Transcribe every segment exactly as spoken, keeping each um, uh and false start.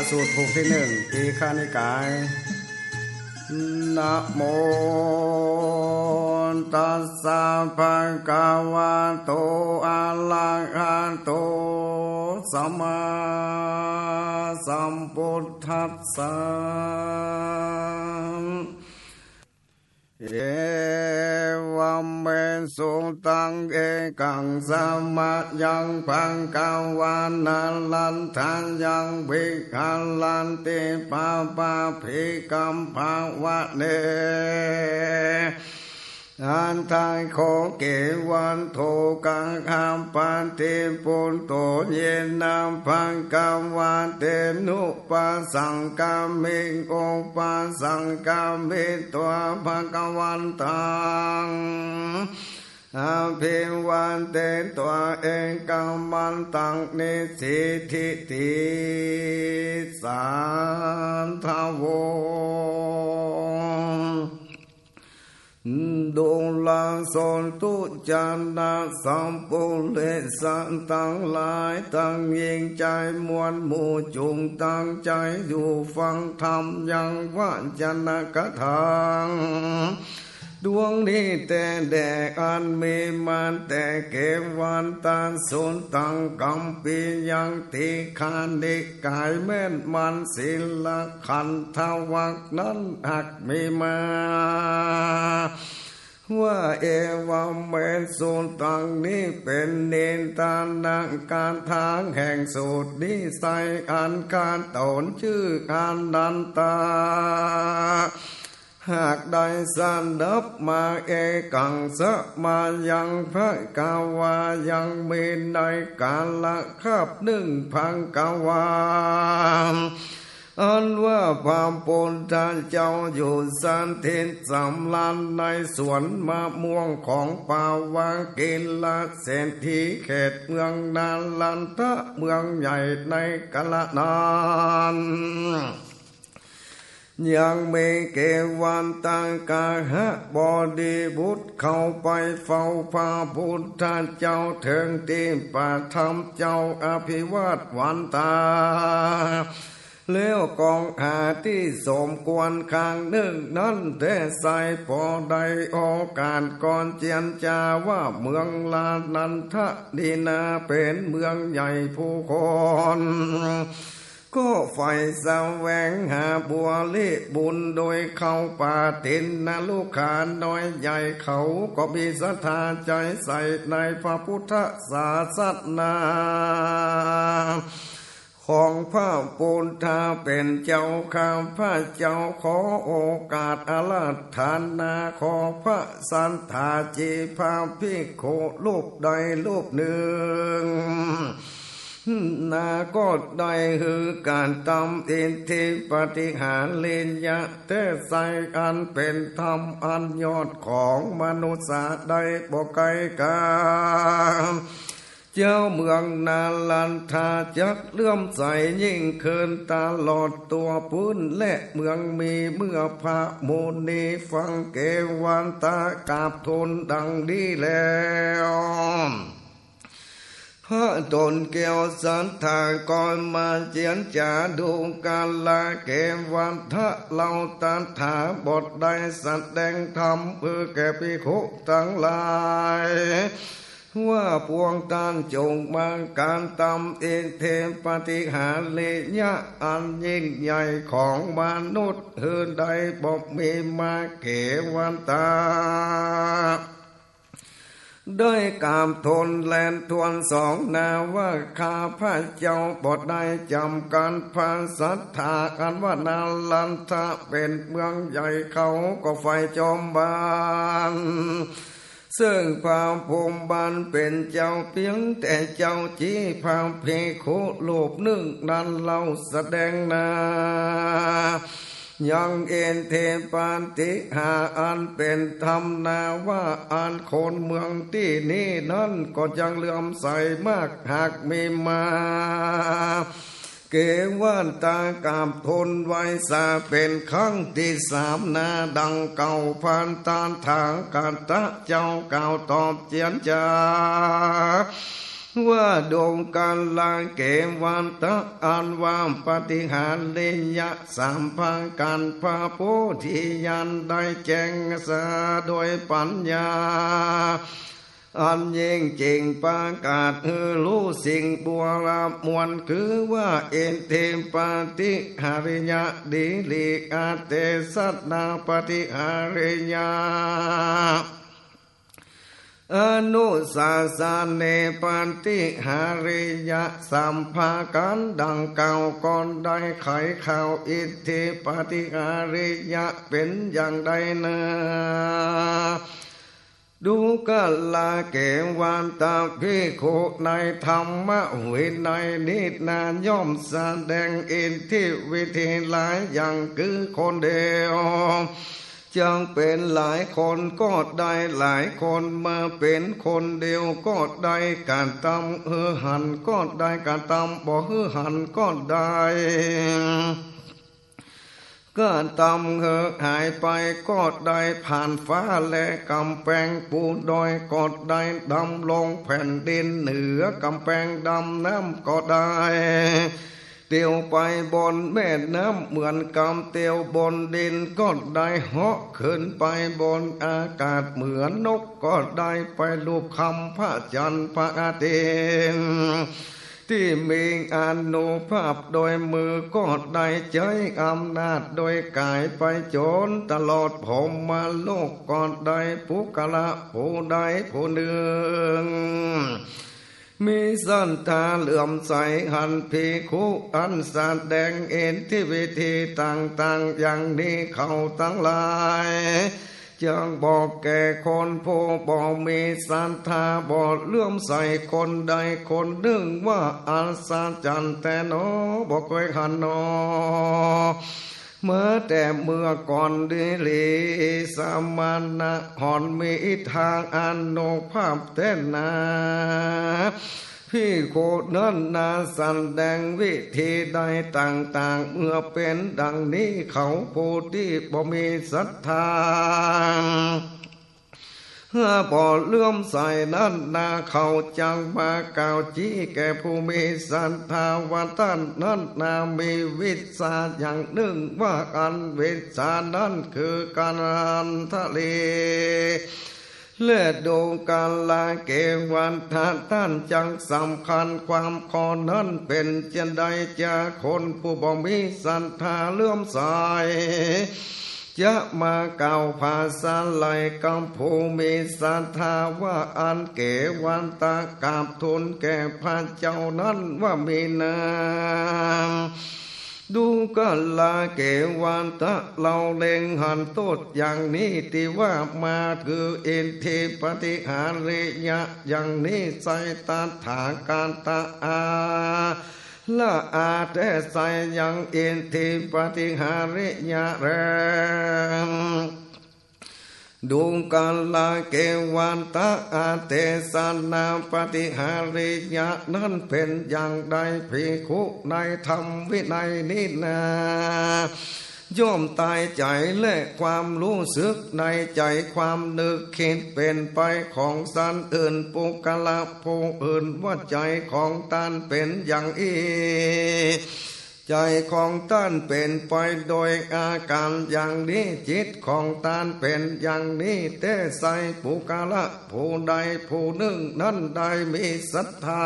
สูตรผูกตี้นึ่ง ทีฆนิกาย นะโมตัสสะ ภะคะวะโต อะระหะโต สัมมาสัมพุทธัสสะ เอวะเม สุตัง เอกัง สะมะยัง ภะคะวา นะรันทะยัง วิหะรันติ ปะปะภิกขัม ภะวะเน อัตถะโข เกวัฏฏุกะหะปะติปุตโต เยนะ ภะคะวะเต นุปัสสังคามิ อุปัสสังคามิ ตวา ภะคะวันตัง อะภิวาเทตวา เอกัมมันตัง นิสสิทธิติสาทะโว ดูราโสตุจาระ สัพปุเรสะตังหลาย ตังยิ่งใจ๋มวลหมู่ จุ่งตั้งใจ๋อยู่ฟังธรรม ยังวะจะนะกะถา ดวงนี้แต๊แด่ อันมีมาแต่เกวัฏฏะ สุตตัง กัมพียัง ทีฆนิกาย แม่นมั่น ศีลขันธวรรคนั้นหากมีมา ว่า เอวะเม สุตตัง นี้เป๋นนิทานะกะถาแห่งสูตรนิสัย อันข้าต๋นจื้ออานันทะ หากได้สดับมา เอกัง สะมะยัง ภะคะวา ยังมีในกาละคาบนึ่ง ภะคะวา อันว่าพระพุทธเจ้าอยู่สถิตสำราญในสวนมะม่วงของปาวากิลเศรษฐี เขตเมืองนาลันทะ เมืองใหญ่ในกาละนั้น ยังมีเกวัฏฏะกะหะบดีบุตรเข้าไปเฝ้าพระพุทธเจ้า เถิงตี้ประทับเจ้าอภิวาทวันตา แล้วก็หาตี้สมควรข้างนึ่งนั้นแต๊ไซร้ ปอได้โอกาสก็เจียรจาว่า เมืองนาลันทะนี้นาเป๋นเมืองใหญ่ ผู้คนก็ใฝ่แสวงหาบริบุญ โดยเข้าป่าทินนรุกขาน้อยใหญ่ เขาก็มีศรัทธาใจ๋ใส่ในพระพุทธศาสนา ของพระพุทธเป๋นเจ้า ข้าพระเจ้าขอโอกาสอาราธนา ขอพระศรัทธา จีพระภิกขุรูปใดรูปนึ่ง นาก็ได้หื้อก๋านตำอิทธิปาฏิหาริยะแต๊ไซร้ อันเป๋นธรรมอันยอดของมนุษย์ได้บ่ไกลกา เจ้าเมืองนาลันทาจักเลื่อมใสยิ่งขึ้นตลอดตั๋วปื้นและเมืองมี เมื่อพระมุนีฟังเกวัฏฏะกราบทูลดังนี้แล้ว พระต๋นแก้วศรัทธาก็มาเจียรจา ดูกราเกวัฏฏะ เฮาตถาบทได้แสดงธรรมเปื้อแก่ภิกขุตังหลาย ว่าพวกต้านจงมาก๋านตำอิทธิปาฏิหาริยะอันยิ่งใหญ่ของมนุษย์ หื้อได้บ่มีมา เกวัฏฏะได้กราบทูลแลทูลสองนาว่า ข้าพระเจ้าบ่ได้จ๋ำกั๋นพระศรัทธา อันว่านาลันทะเป๋นเมืองใหญ่ เขาก็ใฝ่จอมบาน ซึ่งพระผู้บานเป๋นเจ้าเปียงแต่เจ้า จีพระภิกขุรูปนึ่งนั้นเล่าแสดงนา ยังอิทธิปาฏิหาริย์อันเป๋นธรรมนาว่า อันคนเมืองตี้นี้นั้นก็จักเลื่อมใสมาก หากมีมา เกวัฏฏะกราบทูลไหว้สาเป๋นครั้งตี้สามนา ดังเก่าพระตถาคตะเจ้ากล่าวตอบเจียรจา ว่าดูกราเกวัตตะ อันว่าปาฏิหาริยะสามประก๋าน พระโพธิญาณได้แจ้งสาโดยปัญญาอันยิ่งจริง ประกาศหื้อฮู้สิ่งบัวระมวล คือว่าอิทธิปาฏิหาริยะ ดีหลีกอาเตสนาปาฏิหาริยะ อนุสาสะเน ปาฏิหาริยะสามประก๋านดังกล่าว ก็ได้ไขข่าวอิทธิปาฏิหาริยะเป๋นอย่างใดนา ดูกราเกวัตตะ ภิกขุในธรรมวินัยนี้นา ย่อมแสดงอิทธิวิธีหลายอย่าง คือคนเดียว จักเป๋นหลายคนก็ได้ หลายคนมาเป๋นคนเดียวก็ได้ กระตำหื้อหันก็ได้ กระตำบ่หื้อหันก็ได้ กระตำหื้อหายไปก็ได้ ผ่านฟ้าและก๋ำแปงปูดอยก็ได้ ดำลงแผ่นดินเหนือก๋ำแปงดำน้ำก็ได้ เตียวไปบนแม่น้ำเหมือนกับเตียวบนดินก็ได้ เหาะขึ้นไปบนอากาศเหมือนนกก็ได้ ไปลูบคำพระจันทร์พระอาทิตย์ ตี้มีอานุภาพโดยมือก็ได้ ใจ๊อำนาจโดยก๋ายไปจ๋นตลอดพรหมโลกก็ได้ ปุคคละผู้ใดผู้นึ่ง มีศรัทธาเหลื่อมใสหันภิกขุอันแสดงอิทธิวิธีต่างๆ อย่างนี้ เขาตังหลายจักบอกแก่คนผู้บ่มีศรัทธา บ่เลื่อมใสคนใดคนนึ่งว่า อัศจรรย์แต๊หนอ บ่เกยหันหนอ มาแต่เมื่อก่อนดีหลี สมณะหนมีอิทธาอานุภาพแต๊นา ภิกขุนั้นนา แสดงวิธีใดต่างๆ เมื่อเป๋นดังนี้ เขาผู้ตี้บ่มีศรัทธา บ่เลื่อมใสนั้นนา เขาจักมากล่าวจี้แก่ผู้มีศรัทธาว่า ต้านนั้นนา มีวิชชาอย่างนึ่งว่า อันวิชชานั้นคือคันธะลี และดูกราเกวัตตะ ต้านจักสำคัญความข้อนั้นเป๋นจาใดจา คนผู้บ่มีศรัทธาเลื่อมใส จะมากล่าวภาษาใดกับผู้มีศรัทธาว่า อันเกวัตตะ กราบทูลแก่พระเจ้านั้นว่า มีนา ดูกราเกวัตตะ เฮาเล็งหันโต้ษอย่างนี้ตี้ว่ามา คืออิทธิปาฏิหาริยะอย่างนี้ ใส่ตถาคตะอาละอาแต๊ใส่ยังอิทธิปาฏิหาริยะแล ดูกราเกวัตตะ อาเตสนาปาฏิหาริยะนั้นเป๋นอย่างใด ภิกขุในธรรมวินัยนี้นา ย่อมตายใจ๋และความฮู้สึกในใจ๋ ความนึกกึ๊ดเป๋นไปของสัตว์อื่น ปุคคละผู้อื่น ว่าใจ๋ของต้านเป๋นอย่างอี้ ใจ๋ของต้านเป๋นไปโดยอาก๋านอย่างนี้ จิตของต้านเป๋นอย่างนี้แต๊ใส่ ปุคคละผู้ใดผู้นึ่งนั้นได้มีศรัทธา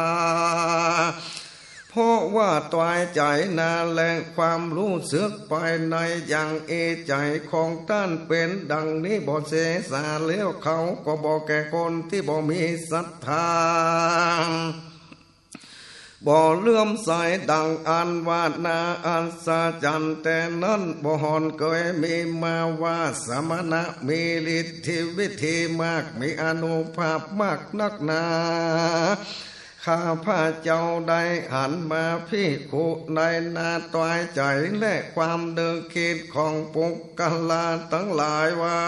เพราะว่าต๋ายใจ๋นา และความฮู้สึกภายในอย่างอี้ ใจ๋ของต้านเป๋นดังนี้ บ่เสสาแล้ว เขาก็บอกแก่คนตี้บ่มีศรัทธา บ่เลื่อมใสดังอั้นว่า นา อัศจรรย์แต๊นั้น บ่หนเกยมีมาว่า สมณะมีฤทธิวิธีมาก มีอานุภาพมากนักหนา ข้าพเจ้าได้หันมาภิกขุในนา ต๋ายใจ๋และความนึกกึ๊ดของปุคคละตังหลายว่า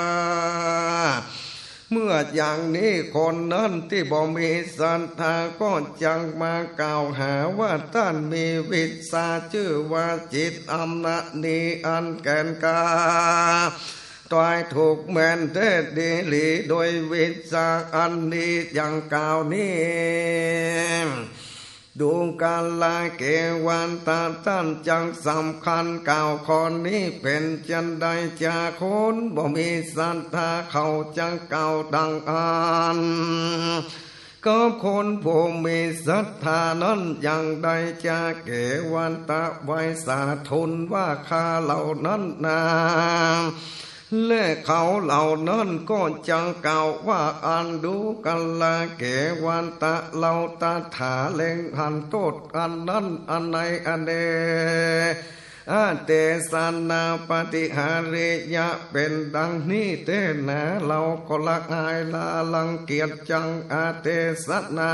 เมื่ออย่างนี้คนนั้นตี้บ่มีศรัทธาก็จักมากล่าวหาว่า ต้านมีวิชชาจื้อว่าจิตอำนาจนี้อันแก่นกล้า ต๋ายถูกแม่นแต๊ดีหลี โดยวิชาอันนี้อย่างกล่าวนี้ ดูกราเกวัตตะ ต้านจักสำคัญกล่าวข้อนี้เป๋นจั้นใด จาคนบ่มีศรัทธาเขาจักกล่าวดังอั้น กับคนผู้มีศรัทธานั้นอย่างใด จาเกวัตตะ ไหว้สาทูลว่า ข้าเหล่านั้นนา และเขาเหล่านั้นก็จักกล่าวว่า อันดูกราเกวัตตะ เฮาตถาเล็งหันโต้ษอันนั้นอันในอันเน อเตสนาปฏิหาริยะ เป๋นดังนี้แต๊นา เฮาก็ละอายละรังเกียจจัง อเตสนา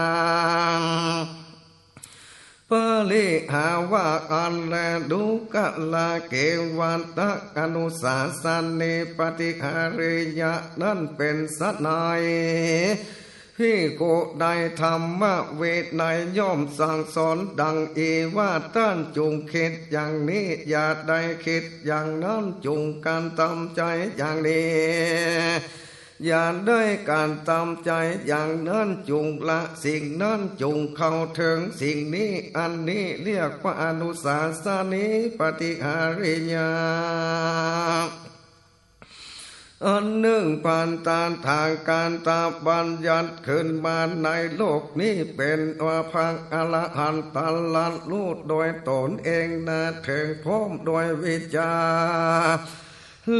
ปริหา ว่าอั้นแล ดูกราเกวัตตะ อนุสาสนีปฏิหาริยะ นั้นเป๋นไฉน ภิกขุในธรรมวินัยย่อมสั่งสอนดังอี้ว่า ต้านจุ่งกระตำอย่างนี้ อย่าได้กระตำอย่างนั้น จุ่งกระตำใจ๋อย่างนี้ อย่าได้กระตำใจ๋อย่างนั้น จุ่งละสิ่งนั้น จุ่งเข้าเถิงสิ่งนี้ อันนี้เรียกว่าอนุสาสนีปฏิหาริยะ อันนึ่งภัตตาถากตะบัญญัติขึ้นมาในโลกนี้ เป๋นว่าพระอรหันต์ตรัสฮู้โดยต๋นเองนา เถิงพร้อมโดยวิชชา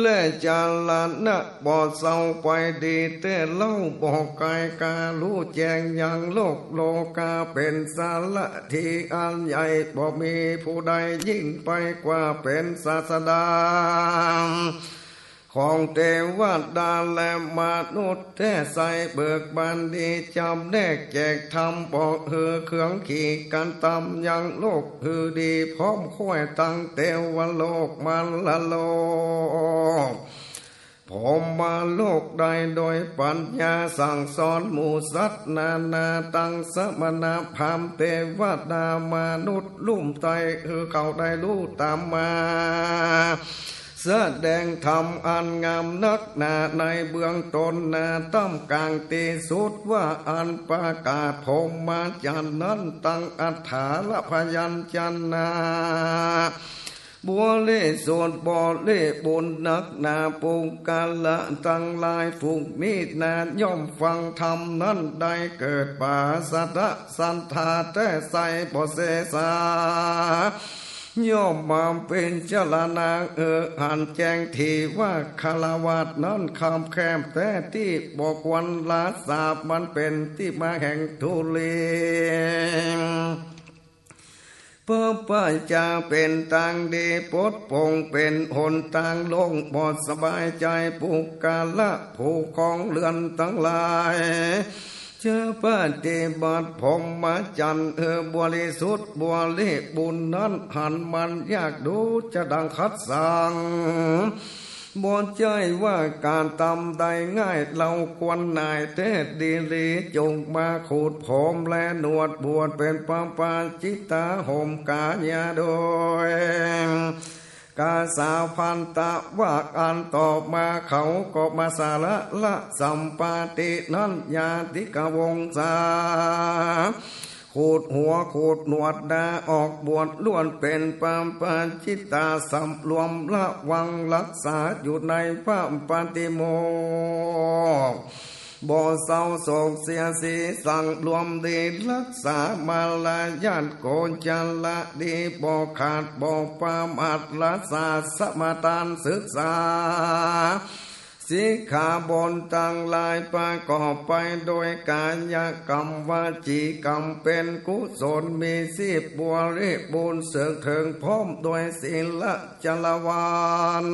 และจรณะ บ่เศร้าไปดีแต๊เล่า บ่ใก้กล้าฮู้แจ้งยังโลก โลกาเป๋นสถานีอันใหญ่ บ่มีผู้ใดยิ่งไปกว่าเป๋นศาสดา ของเตวดาและมนุษย์แต๊ไส้ เบิกบานดีจ๋ำแนกแจกธรรม บ่หื้อเคืองขี้กระตำยังโลก หื้อดีพร้อมควยตังเตวโลก มรรคโลก พรหมโลกได้โดยปัญญา สั่งสอนหมู่สัตว์นานา ตังสมณะพราหมณ์เตวดามนุษย์ลุ่มใต้ หื้อเขาได้ฮู้ต๋ามมา แสดงธรรมอันงามนักหนาในเบื้องต้นนา ต้ามก๋างตี้สุดว่าอันประกาศพรหมจรรย์นั้น ตังอัฏฐาละพยัญชนะ บริสุทธิ์บริบูรณ์นักหนา ปุคคละตังหลายฝูงมีนา ย่อมฟังธรรมนั้นได้เกิดปาสะทะศรัทธาแต๊ไส้บ่เสสา ย่อมมาพิจารณาหื้อหันแจ้งทีว่า คฤหัสถ์นั้นคับแคบแต๊ตี้ บ่ควรละสา มันเป๋นตี้มาแห่งทุลี พระปัจจาเป๋นตางดี ปลอดโปร่งเป๋นหนตางโล่ง บ่สบายใจ๋ ปุคคละผู้ครองเฮือนตังหลาย จะปฏิบัติพรหมจรรย์หื้อบริสุทธิ์บริบูรณ์นั้น หันมันยากดูจะดังขัดสัง บ่ใจ้ว่าก๋านตำได้ง่าย เฮาควรหน่ายแต๊ดีหลี จุ่งมาขูดผมและหนวดบวชเป๋นปาปาจิตตา ห่มกายาโดย กาสาพันตะวาอันต่อมาเขาก็มาสละละสัมปาตินั้น ญาติกวงศา ขูดหัวขูดหนวดหน้าออกบวชล้วนเป๋นปาปาจิตตา สำรวมระวังรักษาอยู่ในพระปาฏิโมกข์ บ่เศร้าโศกเสียสีสังรวมดี รักษามารยาทโกจระดี บ่ขาดบ่ประมาท รักษาสมาทานศึกษา สิกขาบทตังหลายประกอบไปโดยกายกรรม วจีกรรมเป๋นกุศล มีชีพบริบูรณ์เสิงเถิงพร้อมโดยศีลจักรวาล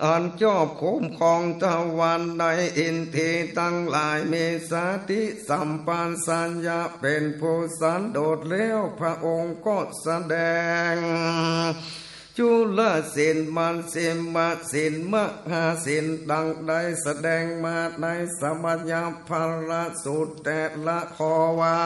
อันจอบคุ้มครองทวารในอินทรีย์ตังหลาย มีสติสัมปชัญญะเป๋นผู้สันโดษแล้ว พระองค์ก็แสดงจุลศีล มัชฌิมศีล มหาศีล ดังได้แสดงมาในสมยพระสูตรแต่ละข้อว่า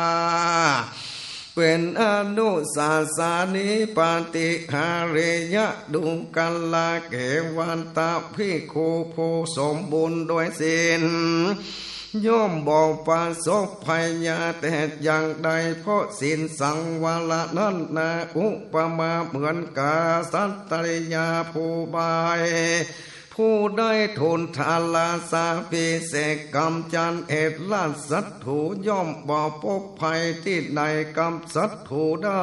เป๋นอนุสาสนีปฏิหาริยะ ดูกราเกวัตตะภิกขุผู้สมบูรณ์ด้วยศีล ย่อมบ่ประสบภัยยาแต่อย่างใด เพราะศีลสังวรนั้นนา อุปมาเหมือนกษัตริยาผู้บ่าย ผู้ได้ทูลทาราสาภิเษก ก๋ำจัดเหตุราชศัตรู ย่อมบ่พบภัยตี้ใดกับศัตรูได้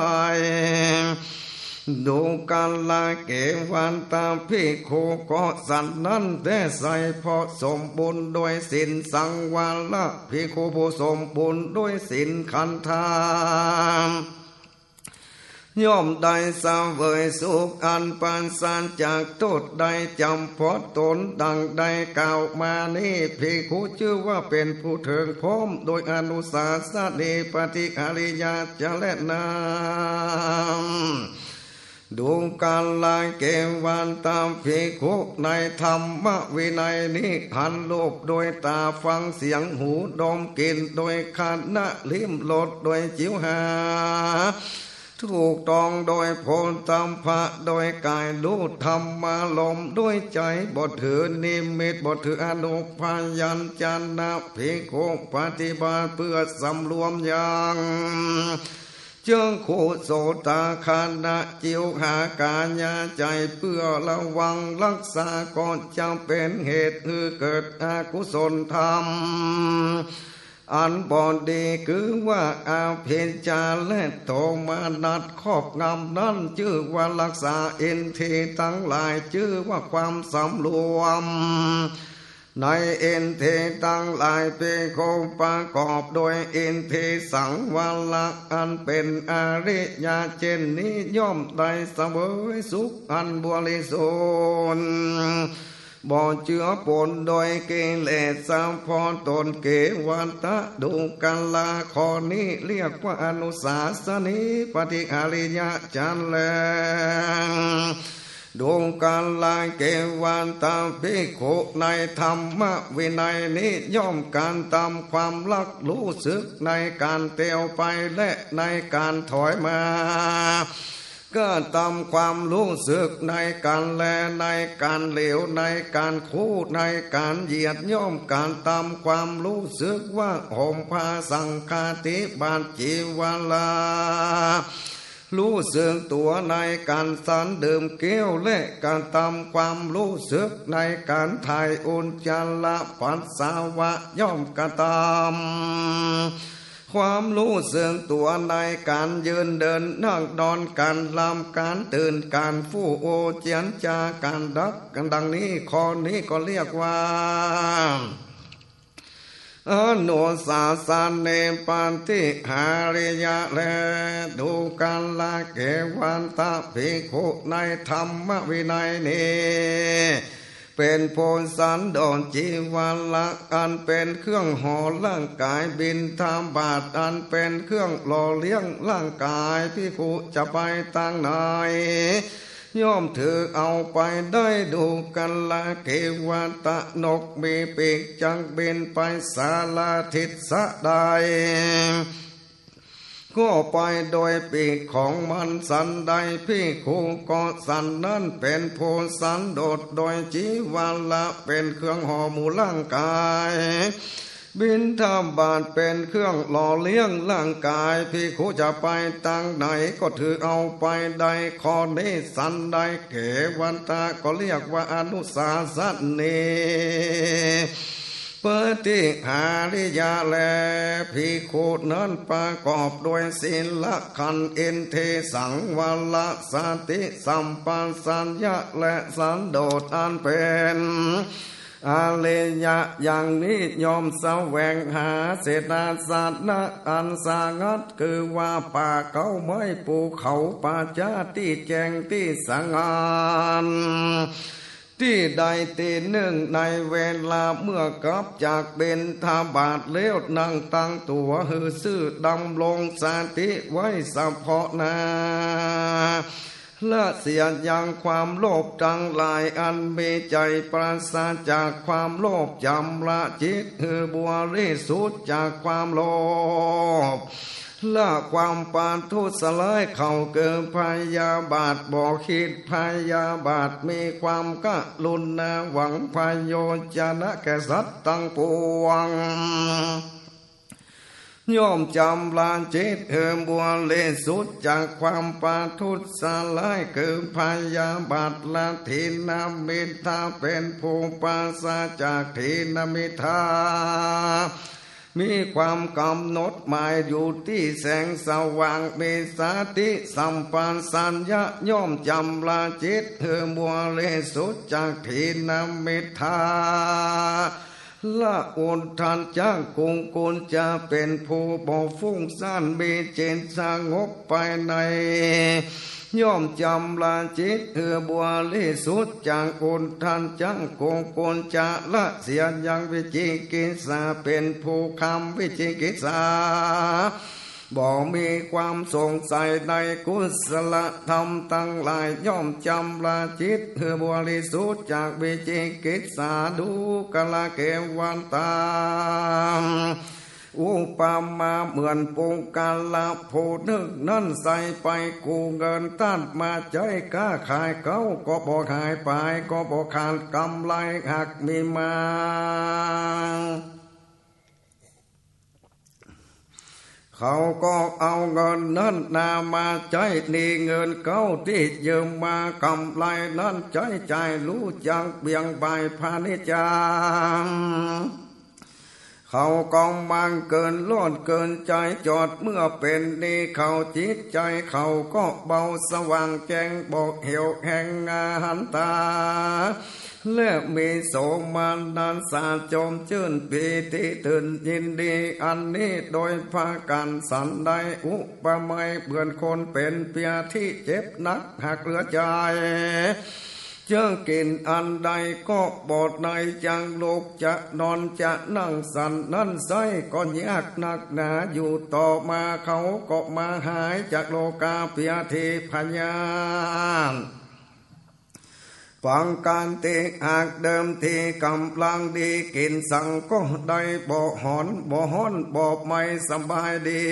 ดูกราเกวัตตะภิกขุ ก็สันนั้นแต๊ไซร้ เพราะสมบูรณ์ด้วยศีลสังวร ภิกขุผู้สมบูรณ์ด้วยศีลขันธา ย่อมได้เสวยสุขอันปราศจากโต้ษ ได้จ๋ำเพาะต๋นดังได้กล่าวมานี้ ภิกขุจื้อว่าเป๋นผู้เถิงพร้อมโดยอนุสาสนีปฏิหาริยะจะแลนา ดูกราเกวัตตะภิกขุ ในธรรมวินัยนี้ หันรูปโดยต๋า ฟังเสียงหู ดมกลิ่นโดยคันนะ ลิ้มรสโดยจิ๋วหา ถูกต้องโดยโผฏฐัพพะโดยก๋าย ฮู้ธรรมารมณ์โดยใจ๋ บ่ถือนิมิต บ่ถืออนุพยัญชนะ ภิกขุปฏิบัติเปื้อสำรวมยัง จักขุ โสต คานะ จิ๋วหา ก๋ายา ใจ๋ เปื้อระวังฮักษา ก็จะเป๋นเหตุหื้อเกิดอกุศลธรรม อันบ่ดี คือว่าอภิชฌาและโทมนัสครอบงำนั้น จื้อว่าฮักษาอินทรีย์ตังหลาย จื้อว่าความสำรวม ในอินทรีย์ตังหลาย ภิกขุประกอบโดยอินทรีย์สังวร อันเป๋นอริยะเจ้นนี้ ย่อมได้เสวยสุขอันบริสุทธิ์ บ่เจือปนโดยกิเลส เฉพาะต๋น เกวัตตะ ดูกรา ข้อนี้เรียกว่าอนุสาสนีปฏิหาริยะจะแล ดูกราเกวัตตะภิกขุ ในธรรมวินัยนี้ ย่อมกระตำความฮักฮู้สึกในก๋านเตียวไป และในก๋านถอยมา กระตำความฮู้สึกในก๋านแล ในก๋านเหลียว ในก๋านคู่ ในก๋านเหยียด ย่อมกระตำความฮู้สึกว่าห่มผ้าสังฆาธิบาตรจีวรา ฮู้สึกตั๋วในก๋านฉันดื่มแก้ว และกระตำความฮู้สึกในก๋านถ่ายอุจจาระปัสสาวะ ย่อมกระตำความฮู้สึกตั๋วในก๋านยืนเดินนั่งนอน ก๋านหลับก๋านตื่น ก๋านฟู่เจียนจาก๋านดัก ดังนี้ ข้อนี้ก็เรียกว่า อนุสาสนีปฏิหาริยะแล ดูกราเกวัตตะภิกขุ ในธรรมวินัยนี้ เป๋นผู้สันโดษจีวระ อันเป๋นเครื่องห่อร่างก๋าย บิณฑบาต อันเป๋นเครื่องหล่อเลี้ยงร่างก๋าย ภิกขุจะไปตางไหน ย่อมถือเอาไปได้ ดูกราเกวัตตะ นกมีปีกจักบินไปสารทิศใด ก็ไปโดยปีกของมัน ฉันใดภิกขุก็ฉันนั้น เป๋นผู้สันโดษโดยจีวระ เป๋นเครื่องห่อหมู่ร่างก๋าย บิณฑบาตเป๋นเครื่องหล่อเลี้ยงร่างก๋าย ภิกขุจะไปตางไหนก็ถือเอาไปได้ ข้อนี้ฉันใด เกวัตตะ ก็เรียกว่าอนุสาสนีปฏิหาริยะแล ภิกขุนั้นประกอบด้วยศีลขันธ์ อินทรีย์สังวร สติสัมปชัญญะ และสันโดษอันเป๋น อริยะอย่างนี้ ย่อมแสวงหาเสนาสนะอันสงัด คือว่าป่าเขาไม้ภูเขาป่าจ๊า ตี้แจ้งตี้สงัด ตี้ใดตี้นึ่ง ในเวลาเมื่อกลับจากบิณฑบาตแล้ว นั่งตั้งตั๋วหื้อซื่อ ดำรงสติไว้เฉพาะหน้า ละเสียยังความโลภตังหลาย อันมีใจ๋ปราศจากความโลภ จำระจิตหื้อบริสุทธิ์จากความโลภ ละความประทุษร้ายเขาคือพยาบาท บ่คิดพยาบาท มีความกรุณาหวังประโยชน์แก่สัตว์ตังปวง ย่อมจำระจิตหื้อบริสุทธิ์จากความประทุษร้ายคือพยาบาท ละถีนมิทธะ เป๋นผู้ปราศจากถีนมิทธะ มีความก๋ำหนดหมายอยู่ตี้แสงสว่าง มีสติสัมปชัญญะ ย่อมจำระจิตหื้อบริสุทธิ์จากถีนมิทธะ ละอุทธัจจะ กุกุจจะ เป๋นผู้บ่ฟุ้งซ่าน มีจิตสงบไปใน ย่อมจำระจิตหื้อบริสุทธิ์จากอุทธัจจะ กุกุจจะ ละเสียยังวิจิกิจฉา เป๋นผู้ข้ามวิจิกิจฉา บ่มีความสงสัยในกุศลธรรมตังหลาย ย่อมจำระจิตหื้อบริสุทธิ์จากวิจิกิจฉา ดูกราเกวัตตา อุปมาเหมือนปุคคละผู้นึ่งนั้น ใส่ไปกู้เงินต้านมาใจ๊ก๊าขาย เก๊าก็บ่หาย ป๋ายก็บ่ขาด ก๋ำไรหากมีมา เขาก็เอาเงินนั้นนามาใจ๊หนี้เงินเก๊าตี้ยืมมา ก๋ำไรนั้นใจ๊จ่าย ฮู้จักเบี่ยงเบนพาณิชย์ เขาก็บ่เกินร้อนเกินใจ๋ จอดเมื่อเป๋นหนี้เขา จิตใจ๋เขาก็เบาสว่างแจ้ง บ่เหี่ยวแห้งหน้าหันต๋า และมีโสมนัสสะจมจื้นปีติตื่นยินดี อันนี้โดยประก๋านสันใด อุปมาเหมือนคนเป๋นเปียตี้เจ็บหนักหากเหลือใจ๋ จะกิ๋นอันใดก็บ่ได้ จะลุกจะนอนจะนั่งสันนั้นไส้ก็ยากนักหนาอยู่ ต่อมาเขาก็มาหายจากโรคาเปียตี้พยาธิ ป๋องกั๋นตี้หากเดิมทีก๋ำลังดี กิ๋นสังก็ได้บ่ฮ้อน บ่ฮ้อนบ่ไม่สบายดี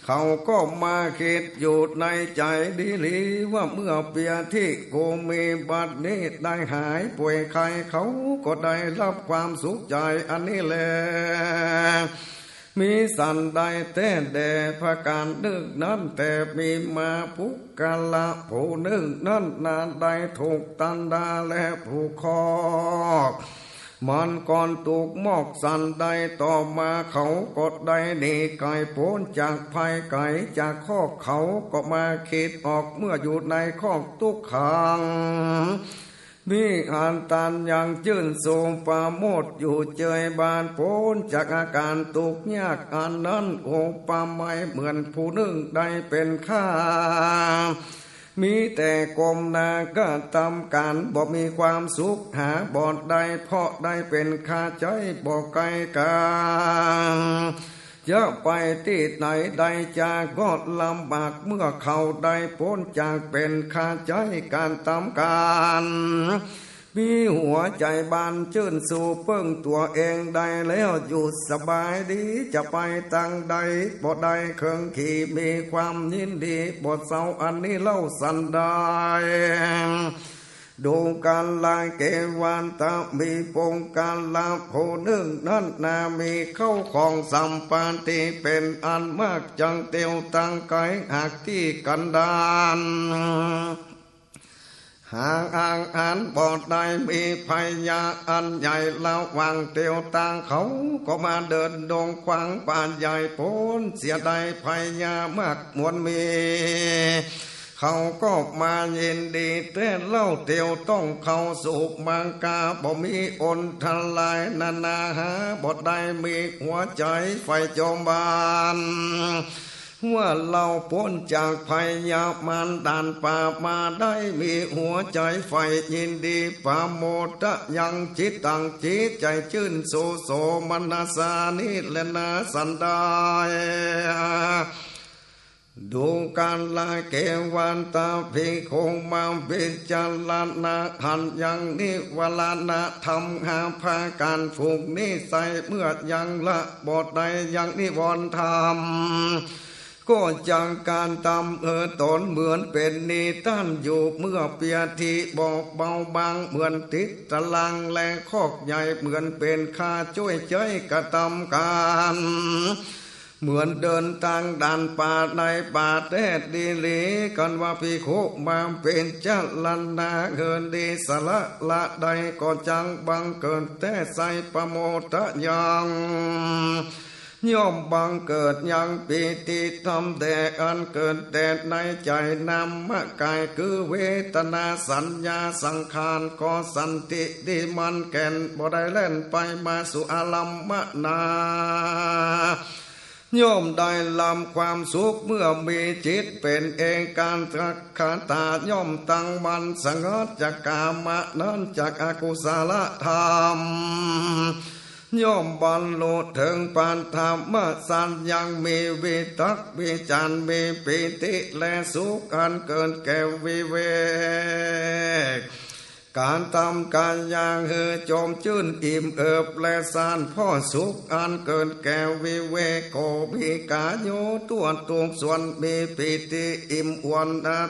เขาก็มาคิดอยู่ในใจ๋ดีหลีว่า เมื่อเปียตี้กูมีบัดนี้ได้หายป่วยไข้ เขาก็ได้ฮับความสุขใจ๋อันนี้แล มีสันใดแต๊แด่ ประก๋านนึ่งนั้นแต๊ มีมาปุคคละผู้นึ่งนั้นนา ได้ถูกตันดาและผูกคอก มันก่อนถูกมอกสันใด ต่อมาเขาก็ได้หนีไก๋ป๊นจากภัย ไก๋จากคอก เขาก็มาคิดออก เมื่ออยู่ในคอกตุ๊กขัง มีอัตตายังจื้นโสมปราโมทย์อยู่เจยบาน ป๊นจากอาก๋านตุ๊กยากอันนั้น อุปมาเหมือนผู้นึ่งได้เป๋นข้า มีแต่ก้มหน้ากระตำก๋าน บ่มีความสุขหาบ่ได้ เพราะได้เป๋นข้าใจ๊บ่ไกลกั๋น จะไปตี้ไหนได้จากก็ลำบาก เมื่อเขาได้ป๊นจากเป๋นข้าใจ๊ก๋านตำก๋าน มีหัวใจ๋บานจื้นสู้เปิ้งตั๋วเองได้แล้ว อยู่สบายดี จะไปตางใดบ่ได้เคิงขี่ มีความยินดีบ่เศร้า อันนี้เล่าสันใด ดูกราเกวัตตะ มีปุคคละผู้นึ่งนั้นนา มีเข้าของสัมปาติเป๋นอันมาก จักเตียวตางไก๋หากตี้กั๋นดาร หาอาหารบ่ได้ มีภัยยาอันใหญ่ระหว่างเตียวตาง เขาก็มาเดินดงขวางป่าใหญ่ ป๊นเสียได้ภัยยามากมวลมี เขาก็มายินดีแต๊เล่า เตียวต้องเข้าสู่มังคา บ่มีอันตรายนานา หาบ่ได้มีหัวใจ๋ใฝ่จอมบาน ว่าเล่าป๊นจากภัยยามารด่านป่ามาได้ มีหัวใจ๋ใฝ่ยินดี ปราโมทะยังจิตตัง จิตใจ๋จื้นโส โสมนัสสา นี้แลนาสันดาน ดูกราเกวัตตะ ภิกขุมาพิจารณาหันยังนิวรณธรรมห้าประก๋าน ผูกนิสัยเมื่อยังละบ่ได้ยังนิวรณ์ธรรม ก็จักกระตำหื้อต๋นเหมือนเป๋นนิต้านอยู่ เมื่อเปียธิบ่เบาบางเหมือนติดตะลัง และคอกใหญ่เหมือนเป๋นข้าจ้วยใจ๊กระตำก๋าน เหมือนเดินตางด้านป่าในป่าแต๊ดีหลี กันว่าภิกขุมาพิจารณาหื้อดีสละละได้ ก็จักบังเกิดแต๊ไส้ประโมทะยัง ย่อมบังเกิดยังปีติธรรมแต๊อันเกิดแต๊ในใจ๋นามกาย คือเวทนาสัญญาสังขาร ก็สันติดีมั่นแก่น บ่ได้แล่นไปมาสู่อารัมมณา ย่อมได้รับความสุขเมื่อมีจิตเป๋นเอกัคคตา ย่อมตั้งมั่นสงัดจากก๋ามนั้น จากอกุศลธรรม ย่อมบรรลุเถิงปัทมฌาน ยังมีวิตกวิจาร มีปีติและสุขอันเกิดแก่วิเวก ก๋านตำก๋านย่างหื้อจมจื้นอิ่มเอิบ และซ่านผ่อสุขอันเกิดแก่วิเวก ก็มีก๋าโยทั่วทุกส่วน มีปีติอิ่มอ้วน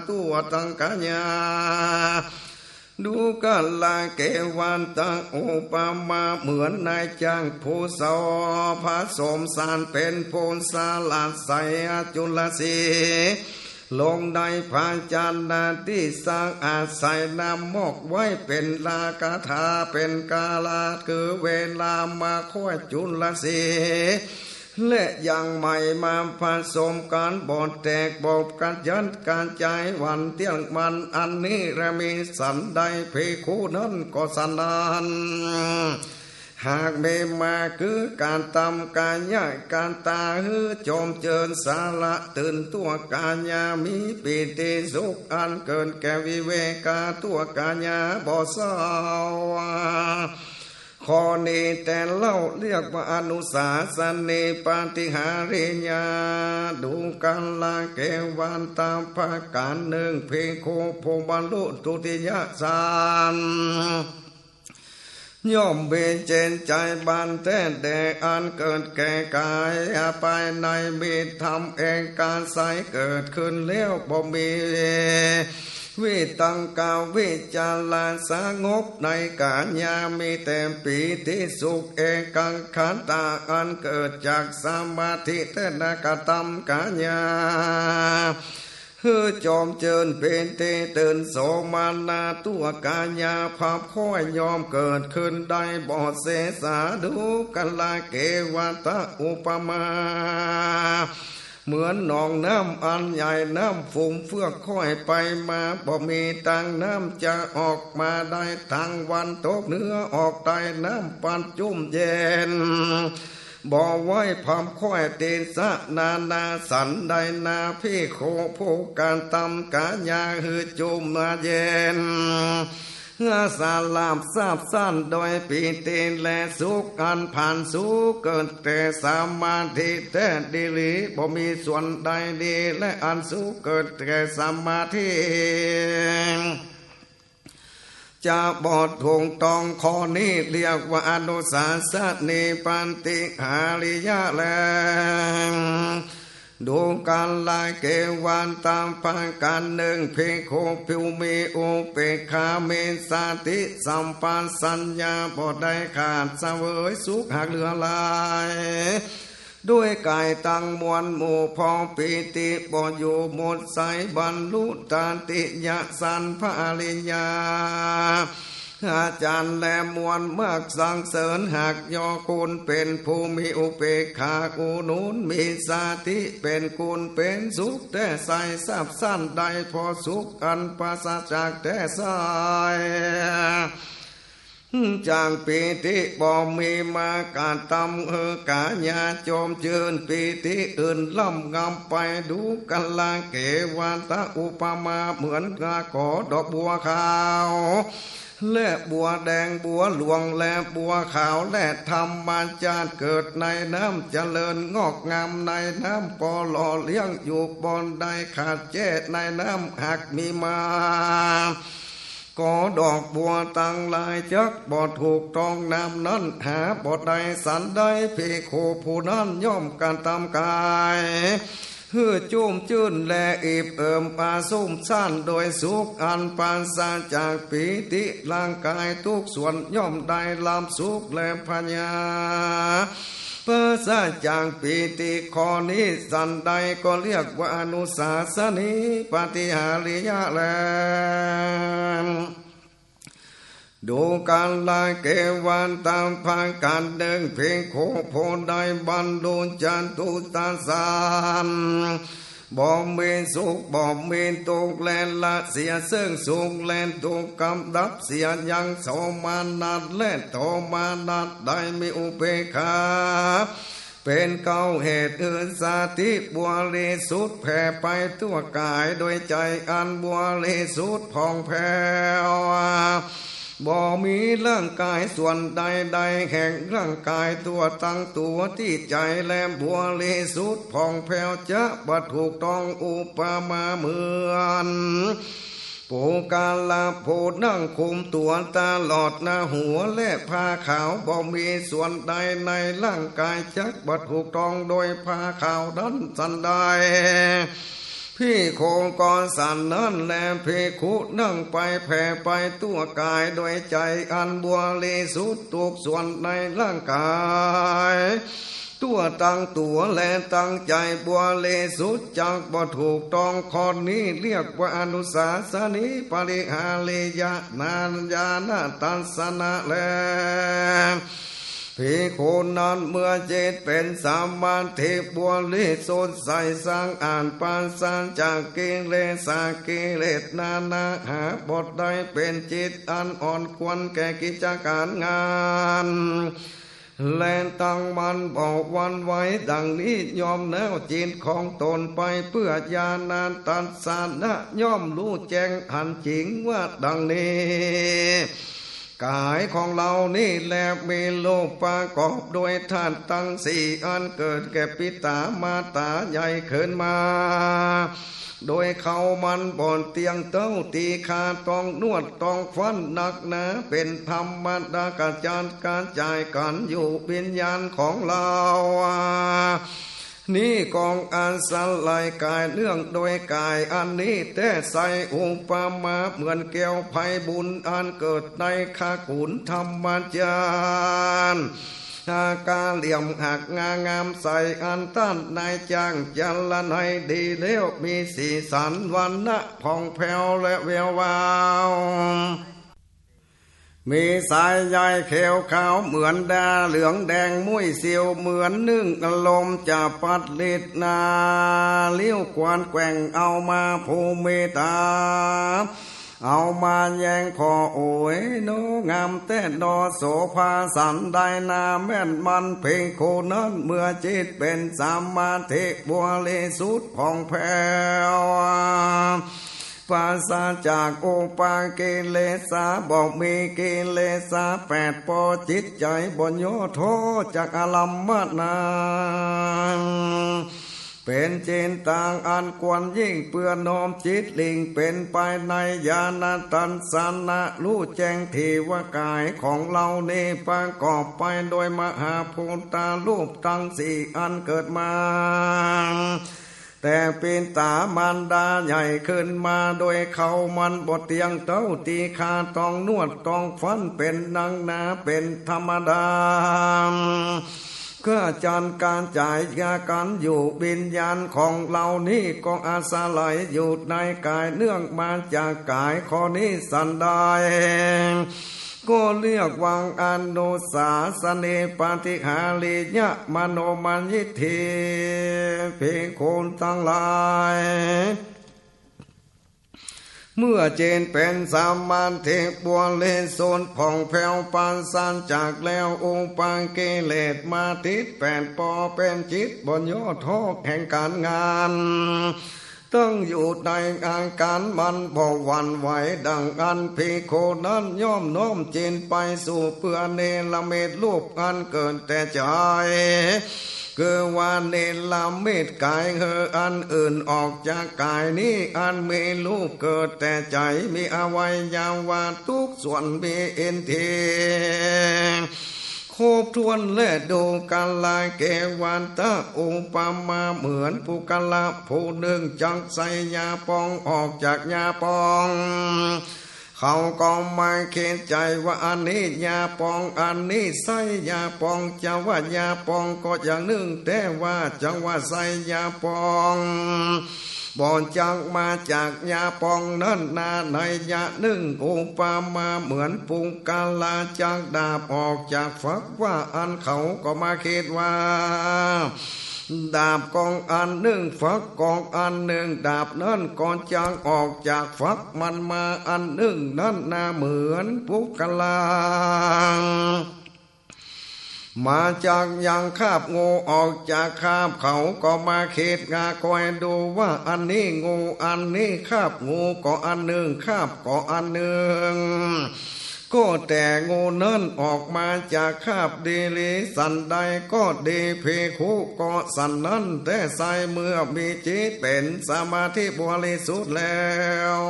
ทั่วตังก๋ายา ดูกราเกวัตตะ อุปมาเหมือนนายจ้างผู้เศร้าผสมสารเป๋นผู้สละใส่จุลสี ลงในภาชนะตี้ซักอาศัยน้ำมอกไว้เป๋นลากถา เป๋นกาลา คือเวลามาค่อยจุลสี และยังใหม่มาผสมกั๋นบ่แตกบ่กระจัดกระจาย หวั่นเตี้ยงมัน อันนี้แล มีสันใด ภิกขุนั้นก็สันนั้น หากมีมาคือก๋านตำก๋ายกตาหื้อจมจื้นสละตื่นทั่วก๋ายา มีปีติสุขอันเกิดแก่วิเวกาทั่วก๋ายาบ่เศร้า ข้อนี้แต๊เล่าเรียกว่าอนุสาสนีปาฏิหาริยา ดูกราเกวัตตะ ประก๋านนึ่ง ภิกขุผู้บรรลุทุติยฌาน ย่อมมีจิตใจ๋บันแต๊แต๊อันเกิดแก่ก๋ายภายใน มีธรรมเอกาศัยเกิดขึ้นแล้ว บ่มีวิตกวิจารสงบในก๋ายา มีแต่ปีติสุขเอกัคคตาอันเกิดจากสมาธิแต๊ นากระตำก๋ายา หื้อจมจื้นปีติตื่นโสมนัสทั่วก๋ายา ผาบค่อยย่อมเกิดขึ้นได้บ่เสสา ดูกราเกวัตตะ อุปมาเหมือนหนองน้ำอันใหญ่ น้ำฟูมเฟือกค่อยไปมา บ่มีตางน้ำจะออกมาได้ ตางวันตกเหนือออกใต้ น้ำปัดจุ่มเย็น บ่ไหวผาบค่อยติสะนานา สันใดนาภิกขุผู้กระตำก๋ายาหื้อจุ่มเย็น สละซาบซ่านโดยปีติและสุขอันผานสูงเกิดแก่สมาธิแต๊ดีหลี บ่มีส่วนใดดี และอันสูงเกิดแก่สมาธิ จะบ่ถูกต้อง ข้อนี้เรียกว่าอนุสาสนีปาฏิหาริยาแล ดูกราเกวัตตะ ประก๋านนึ่ง ภิกขุผู้มีอุเปกขา มีสติสัมปชัญญะ บ่ได้ขาดเสวยสุขหากเหลือหลาย ด้วยก๋ายตังมวลหมู่ผ่องปีติบ่อยู่หมดใส บรรลุตติยฌานพระอริยฌานและมวลมากสรรเสริญหักยอคุณเป๋นผู้มีอุเปกขา อุหนุนมีสติเป๋นคุณเป๋นสุขแต๊ไส้ ซาบซ่านได้ผ่อสุขอันปราศจากแต๊ไส้ จากปีติบ่มีมากระตำหื้อก๋ายาจมจื้นปีติอื่นล้ำงำไป ดูกราเกวัตตะ อุปมาเหมือนกะขอดอกบัวขาว และบัวแดง บัวหลวง และบัวขาว และธรรมชาติเกิดในน้ำ เจริญงอกงามในน้ำ ก็หล่อเลี้ยงอยู่บ่อนใด ขาดแจ้ในน้ำหากมีมา ก็ดอกบัวตังหลายจักบ่ถูกต้องน้ำนั้น หาบ่ได้สันใด ภิกขุผู้นั้นย่อมกระทำกาย หื้อจุ่มจื้นและอิ่มเอิบ อาซุ่มซ่านโดยสุขอันปราศจากปีติ ร่างกายทุกส่วนย่อมได้รับสุขและพยา ปราศจากปีติ ข้อนี้สันใด ก็เรียกว่าอนุสาสนีปาฏิหาริยะแล ดูกราเกวัตตะ ประการหนึ่ง ภิกขุผู้ใดบรรลุจตุตฏฌฌาน บ่มีสุขบ่มีทุกข์ และละเสียซึ่งสุขและทุกข์ กำดับเสียยังโสมนัสและโทมนัสได้ มีอุเปกขา เป็นเก๊าเหตุ หื้อสติบริสุทธิ์แผ่ไปทั่วกาย โดยใจ๋อันบริสุทธิ์ผ่องแผ้ว บ่มีร่างกายส่วนใดๆ แห่งร่างกายทั่วตังตัวตี้ใจ๋แล บริสุทธิ์ผ่องแผ้ว จะบ่ถูกต้องอุปมาเหมือน ปุคคละผู้นั่งคุมตั๋วตลอดหน้าหัว และผ้าขาวบ่มีส่วนใดในร่างกาย จักบ่ถูกต้องโดยผ้าขาวนั้นสันใด ภิกขุก็สันนั้นแล ภิกขุนั่งไปแผ่ไปทั่วกาย โดยใจ๋อันบริสุทธิ์ทุกส่วนในร่างกาย ทั่วตังตั๋วและตังใจ๋บริสุทธิ์ จักบ่ถูกต้อง ข้อนี้เรียกว่าอนุสาสนีปาฏิหาริยะ นาญาณทัสสนะแล ภิกขุนั้นเมื่อจิตเป๋นสมาธิบริสุทธิ์ใสสะอาด ปราศจากกิเลสา กิเลสนานา หาบ่ได้ เป๋นจิตอันอ่อนควรแก่กิจก๋ารงาน และตั้งมั่นบ่หวั่นไหว ดังนี้ ย่อมแนวจิตของตนไปเปื้อญาณทัสสนะ ย่อมฮู้แจ้งหันจริงว่าดังนี้ ก๋ายของเฮานี้แล มีรูปประกอบด้วยธาตุตังสี่อันเกิดแก่ปิต๋ามาต๋าใหญ่ขึ้นมา โดยเขามันบ่เตี้ยงเต๊า ตี้คาต้องนวดต้องฟันนักหนา เป๋นธรรมดากระจัดกระจายกั๋นอยู่ วิญญาณของเฮานี้ก็อาศัยก๋ายเนื่องโดยก๋ายอันนี้แต๊ ใส่อุปมาเหมือนแก้วไพบูลย์อันเกิดในขกุลธรรมจารย์ หากาเหลี่ยมหักงางามใส อันต้านนายจ้างจรณัยดีแล้ว มีสีสันวรรณะผ่องแผ้วและแวววาว มีสายใยเขียวขาวเหมือนดา เหลืองแดงมุ้ยสิว เหมือนนึ่งอารมณ์จะปัดลิดนา ลิ้วกวานแกว่งเอามาภูมิตา เอามาแยงคอ โอ้ยหนอ งามแต๊หนอ โสภาสันใดนา แม่นมัน ภิกขุนั้นเมื่อจิตเป๋นสมาธิบริสุทธิ์ผ่องแผ้ว ปราศจากอุปกิเลสา บ่มีกิเลสาแปดปอ จิตใจ๋บ่ย่อท้อจากอารัมมณา เป๋นจิตตังอันควรยิ่งเปื้อน้อมจิตหลิ่งเป๋นไปในญาณทัสสนะ ฮู้แจ้งตี้ว่าก๋ายของเฮานี้ประกอบไปโดยมหาภูตารูปตังสี่อันเกิดมา แต่ปิต๋ามารดาใหญ่ขึ้นมา โดยเขามันบ่เตี้ยงเต๊า ตี้คาต้องนวดต้องฟันเป๋นนักหนา เป๋นธรรมดา กระจัดกระจายกั๋นอยู่ วิญญาณของเฮานี้ก็อาศัยอยู่ในก๋าย เนื่องมาจากก๋าย ข้อนี้สันใด ก็เรียกว่าอนุสาสนีปาฏิหาริยะมโนมยิทธิ ภิกขุตังหลาย เมื่อจิตเป๋นสมาธิบริสุทธิ์ผ่องแผ้วปราศจากแล้ว อุปกิเลสมาทิฏแปดปอ เป๋นจิตบ่ย่อท้อแห่งก๋ารงาน ตั้งอยู่ในอาก๋านมันบ่หวั่นไหว ดังอั้นภิกขุนั้นย่อมน้อมจิตไปสู่เปื้อเนรมิตรูปอันเกิดแต่ใจ๋ คือว่าเนรมิตก๋ายหื้ออันอื่นออกจากก๋ายนี้ อันมีรูปเกิดแต่ใจ๋ มีอวัยวะทุกส่วน มีอินทรีย์ครบถ้วนแล ดูกราเกวัฏฏะ อุปมาเหมือนปุคคละผู้นึ่งจักใส่ยาปองออกจากยาปอง เขาก็มาคิดใจ๋ว่าอันนี้ยาปอง อันนี้ใส่ยาปอง จะว่ายาปองก็อย่างนึ่ง แต่ว่าจะว่าใส่ยาปอง บ่จักมาจากยาปองนั้นนา นัยยะนึ่ง อุปมาเหมือนปุคคละจักดาบออกจากฝักว่าอั้น เขาก็มาคิดว่า ดาบก็อันนึ่ง ฝักก็อันนึ่ง ดาบนั้นก็จักออกจากฝักมันมาอันนึ่งนั้นนา เหมือนปุคคละมาจากยังคาบงูออกจากคาบ เขาก็มาคิดงาคอยดูว่าอันนี้งู อันนี้คาบงูก็อันนึ่ง คาบก็อันนึ่ง ก็แต่งูนั้นออกมาจากคาบดีหลีสันใดก็ดี ภิกขุก็สันนั้นแต๊ไซร้ เมื่อมีจิตเป๋นสมาธิบริสุทธิ์แล้ว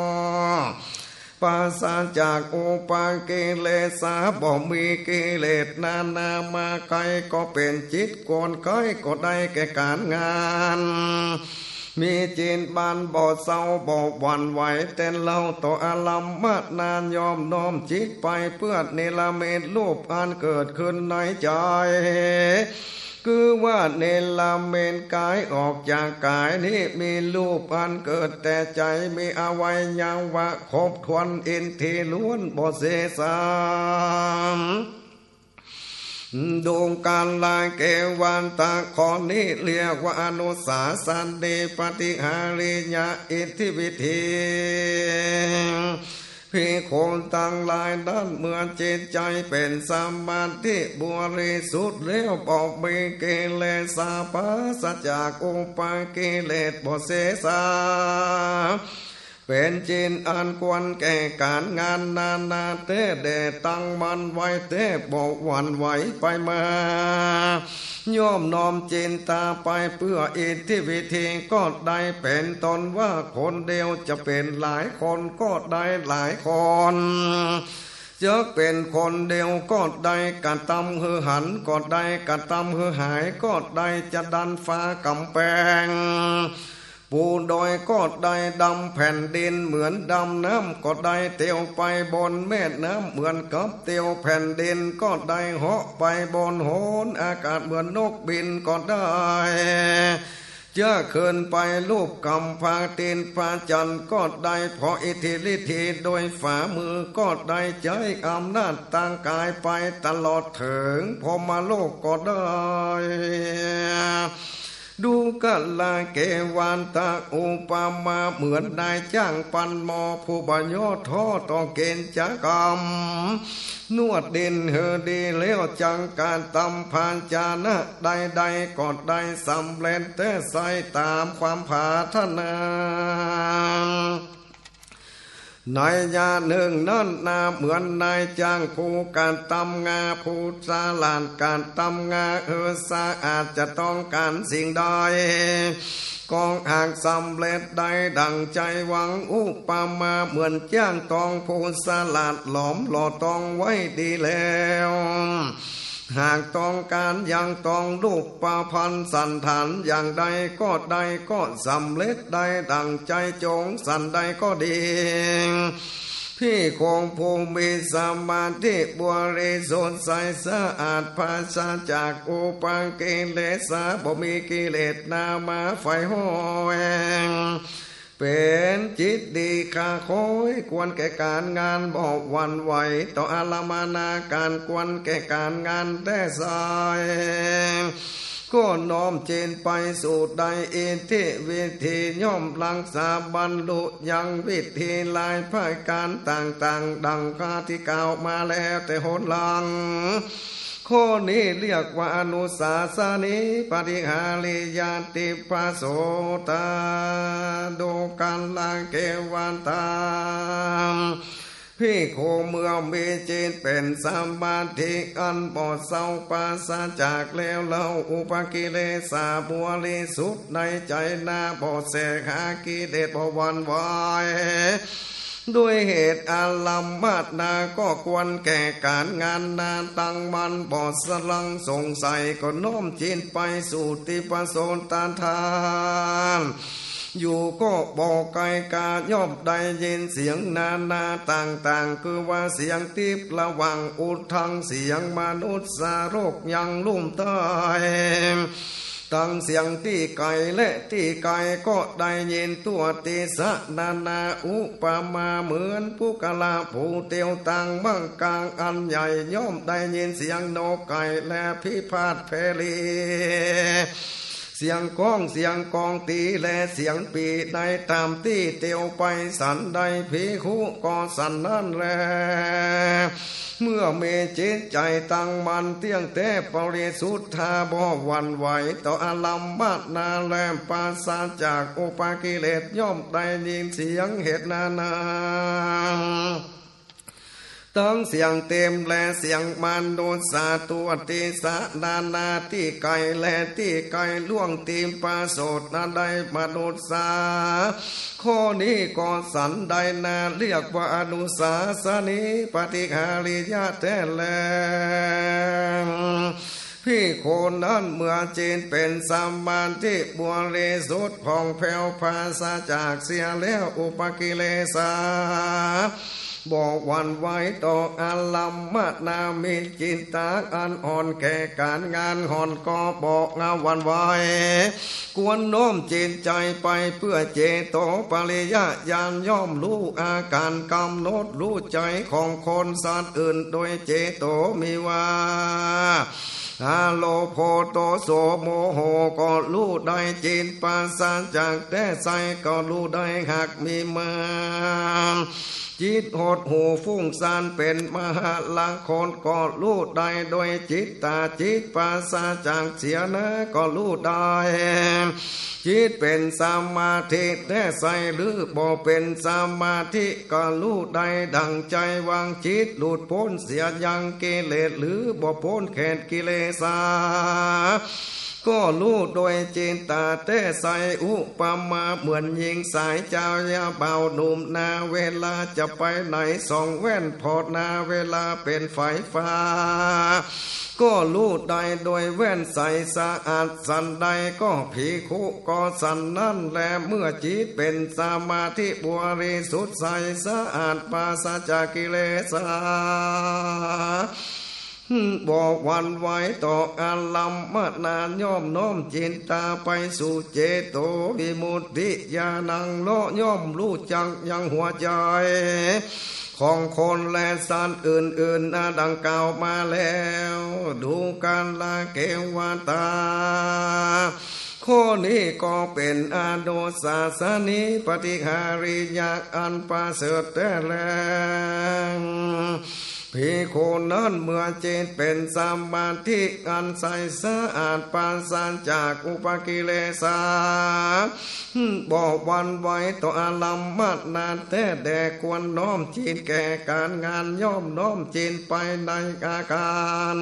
ปราศจากอุปกิเลสา บ่มีกิเลสนานามาใคร่ ก็เป๋นจิตควรใคร่ ก็ได้แก่ก๋านงาน มีจิตบันบ่เศร้าบ่หวั่นไหว แต่เล่าต่ออารัมมณา ย่อมน้อมจิตไปเปื้อเนรมิตรูปอันเกิดขึ้นในใจ๋ คือว่าเนรมิตก๋ายออกจากก๋ายนี้ มีรูปอันเกิดแต่ใจ๋ มีอวัยวะครบถ้วน อินทรีย์ล้วนบ่เสสา ดูกราเกวัฏฏะ ข้อนี้เรียกว่าอนุสาสนีปฏิหาริยะอิทธิวิธี ภิกขุตังหลาย นั้นเมื่อจิตใจ๋เป๋นสมาธิบริสุทธิ์แล้ว บ่มีกิเลสา ปราศจากอุปกิเลสบ่เสสา เป๋นจิตอันควรแก่ก๋านงานนานาแต๊ แด่ตั้งมั่นไว้แต๊ บ่หวั่นไหวไปมา ย่อมน้อมจิตตาไปเปื้ออิทธิวิธีก็ได้ เป๋นต้นว่าคนเดียวจะเป๋นหลายคนก็ได้หลายคน จักเป๋นคนเดียวก็ได้ กระตำหื้อหันก็ได้ กระตำหื้อหายก็ได้ จะดันฝาก๋ำแปง ปูดอยก็ได้ ดำแผ่นดินเหมือนดำน้ำก็ได้ เตียวไปบนแม่น้ำเหมือนกับเตียวแผ่นดินก็ได้ เหาะไปบนหนอากาศเหมือนนกบินก็ได้ จะขึ้นไปลูบก๋ำพระอาทิตย์พระจันทร์ก็ได้ เพราะอิทธิฤทธิโดยฝ่ามือก็ได้ ใจ๊อำนาจตางก๋ายไปตลอดเถิงพรหมโลกก็ได้ ดูกราเกวัฏฏะ อุปมาเหมือนนายจ้างปั่นหม้อ ผู้บ่ย่อท้อต่อกิจก๋รรม นวดดินหื้อดีแล้วจักกระตำภาชนะใดๆ ก็ได้สำเร็จแต๊ไซร้ต๋ามความปรารถนา นัยยะนึ่งนั้นนา เหมือนนายจ้างผู้กระตำงา ผู้ฉลาดกระตำงาหื้อสะอาด จะต้องก๋านสิ่งใด ก็หากสำเร็จได้ดั่งใจ๋หวัง อุปมาเหมือนจ้างตองผู้ฉลาดหลอมหล่อตองไว้ดีแล้ว หากต้องก๋านยังตองรูปพรรณสันฐานอย่างใดก็ได้ ก็สำเร็จได้ดั่งใจ๋จงสันใดก็ดี ภิกขุผู้มีสมาธิบริสุทธิ์ใสสะอาด ปราศจากอุปกิเลสา บ่มีกิเลสนามาใฝ่ห้อย เป๋นจิตดีค่าคอย ควรแก่ก๋านงาน บ่หวั่นไหวต่ออารัมมณาการ ควรแก่ก๋านงานแต๊ไซร้ ก็น้อมจิตไปสู่ได้อิทธิวิธี ย่อมรักษาบรรลุยังวิธีหลายประก๋านต่างๆ ดั่งข้าตี้กล่าวมาแล้วแต่หนหลัง ข้อนี้เรียกว่าอนุสาสนีปฏิหาริยทิพโสตา ดูกาละเกวตา ภิกขุเมื่อมีจิตเป๋นสมาธิอันบ่เศร้าปราศจากเลว เล่าอุปกิเลสาบริสุทธิ์ในใจ๋นา บ่แสหากิเลส บ่หวั่นไหว ด้วยเหตุอารัมมณา ก็ควรแก่ก๋านงานนา ตั้งมั่นบ่สลังสงสัย ก็น้อมจิตไปสู่ทิพโสตาธาตุ อยู่ก็บ่ไกลกา ย่อมได้ยินเสียงนานาต่างๆ คือว่าเสียงทิพย์ระหว่างอุทธัง เสียงมนุษย์โลกยังลุ่มใต้ ตังเสียงตี้ไก๋และตี้ใก้ก็ได้ยินทั่ว ติสสะนานาอุปมา เหมือนปุคคละผู้เตียวตางบั้งก๋างอันใหญ่ ย่อมได้ยินเสียงนกไก่และพิพาทเพรี เสียงก้องเสียงกองตีและเสียงปี่ในต๋ามตี้เตียวไป สันใดภิกขุก็สันนั้นแล เมื่อมีจิตใจ๋ตั้งมั่นเตี้ยงแต๊บริสุทธา บ่หวั่นไหวต่ออารัมมณา และปราศจากอุปกิเลส ย่อมได้ยินเสียงเหตุนานา ตังเสียงเทพและเสียงมนุษย์ทั่ว ติสสะนานาตี้ไก๋และตี้ใก้ ล่วงทิพโสตาได้มนุษย์ ข้อนี้ก็สันใดนา เรียกว่าอนุสาสนีปฏิหาริยะแต๊แล ภิกขุนั้นเมื่อจิตเป๋นสมาธิบริสุทธิ์ผ่องแผ้วปราศจากเสียแล้วอุปกิเลสา บ่หวั่นไหวต่ออารัมมณา มีจิตตาอันอ่อนแก่ก๋านงาน ห่อนก็บ่หวั่นไหว ควรน้อมจิตใจ๋ไปเปื้อเจโตปริยญาณ ย่อมฮู้อาก๋านกำหนดฮู้ใจ๋ของคนสัตว์อื่นโดยเจโต มีว่า อโลภโตโสโมโห ก็ฮู้ได้ จิตปราศจากแต๊ใสก็ฮู้ได้ หากมีมา จิตหดหู่ฟุ้งซ่านเป๋นมหาละคนก็ฮู้ได้ โดยจิตตาจิตปราศจากเสียนาก็ฮู้ได้ จิตเป๋นสมาธิแต๊ใสหรือบ่เป๋นสมาธิก็ฮู้ได้ ดั่งใจ๋วางจิตหลุดป๊นเสียยังกิเลสหรือบ่ป๊นแขดกิเลสา ก็ฮู้โดยจิตตาแต๊ใส อุปมาเหมือนญิงสายเจ้าเยียะบ่าวหนุ่ม นาเวลาจะไปไหนส่องแว่นผ่อ นาเวลาเป๋นไฟฟ้า ก็ฮู้ได้โดยแว่นใสสะอาด สันใดก็ภิกขุก็สันนั้นแล เมื่อจิตเป๋นสมาธิบริสุทธิ์ใสสะอาดปราศจากกิเลสา บ่หวั่นไหวต่ออารัมมณา ย่อมน้อมจิตตาไปสู่เจโตวิมุตติญาณัง เลาะย่อมฮู้จักยังหัวใจ๋ของคนและสัตว์อื่นๆ นาดังกล่าวมาแล้ว ดูกาละเกวตา ข้อนี้ก็เป๋นอนุสาสนีปฏิหาริยะอันประเสริฐแต๊แล ภิกขุนั้นเมื่อจิตเป๋นสมาธิอันใสสะอาดปราศจากอุปกิเลสา บ่หวั่นไหวต่ออารัมมณาแต๊แด่ ควรน้อมจิตแก่ก๋านงาน ย่อมน้อมจิตไปในอาก๋าน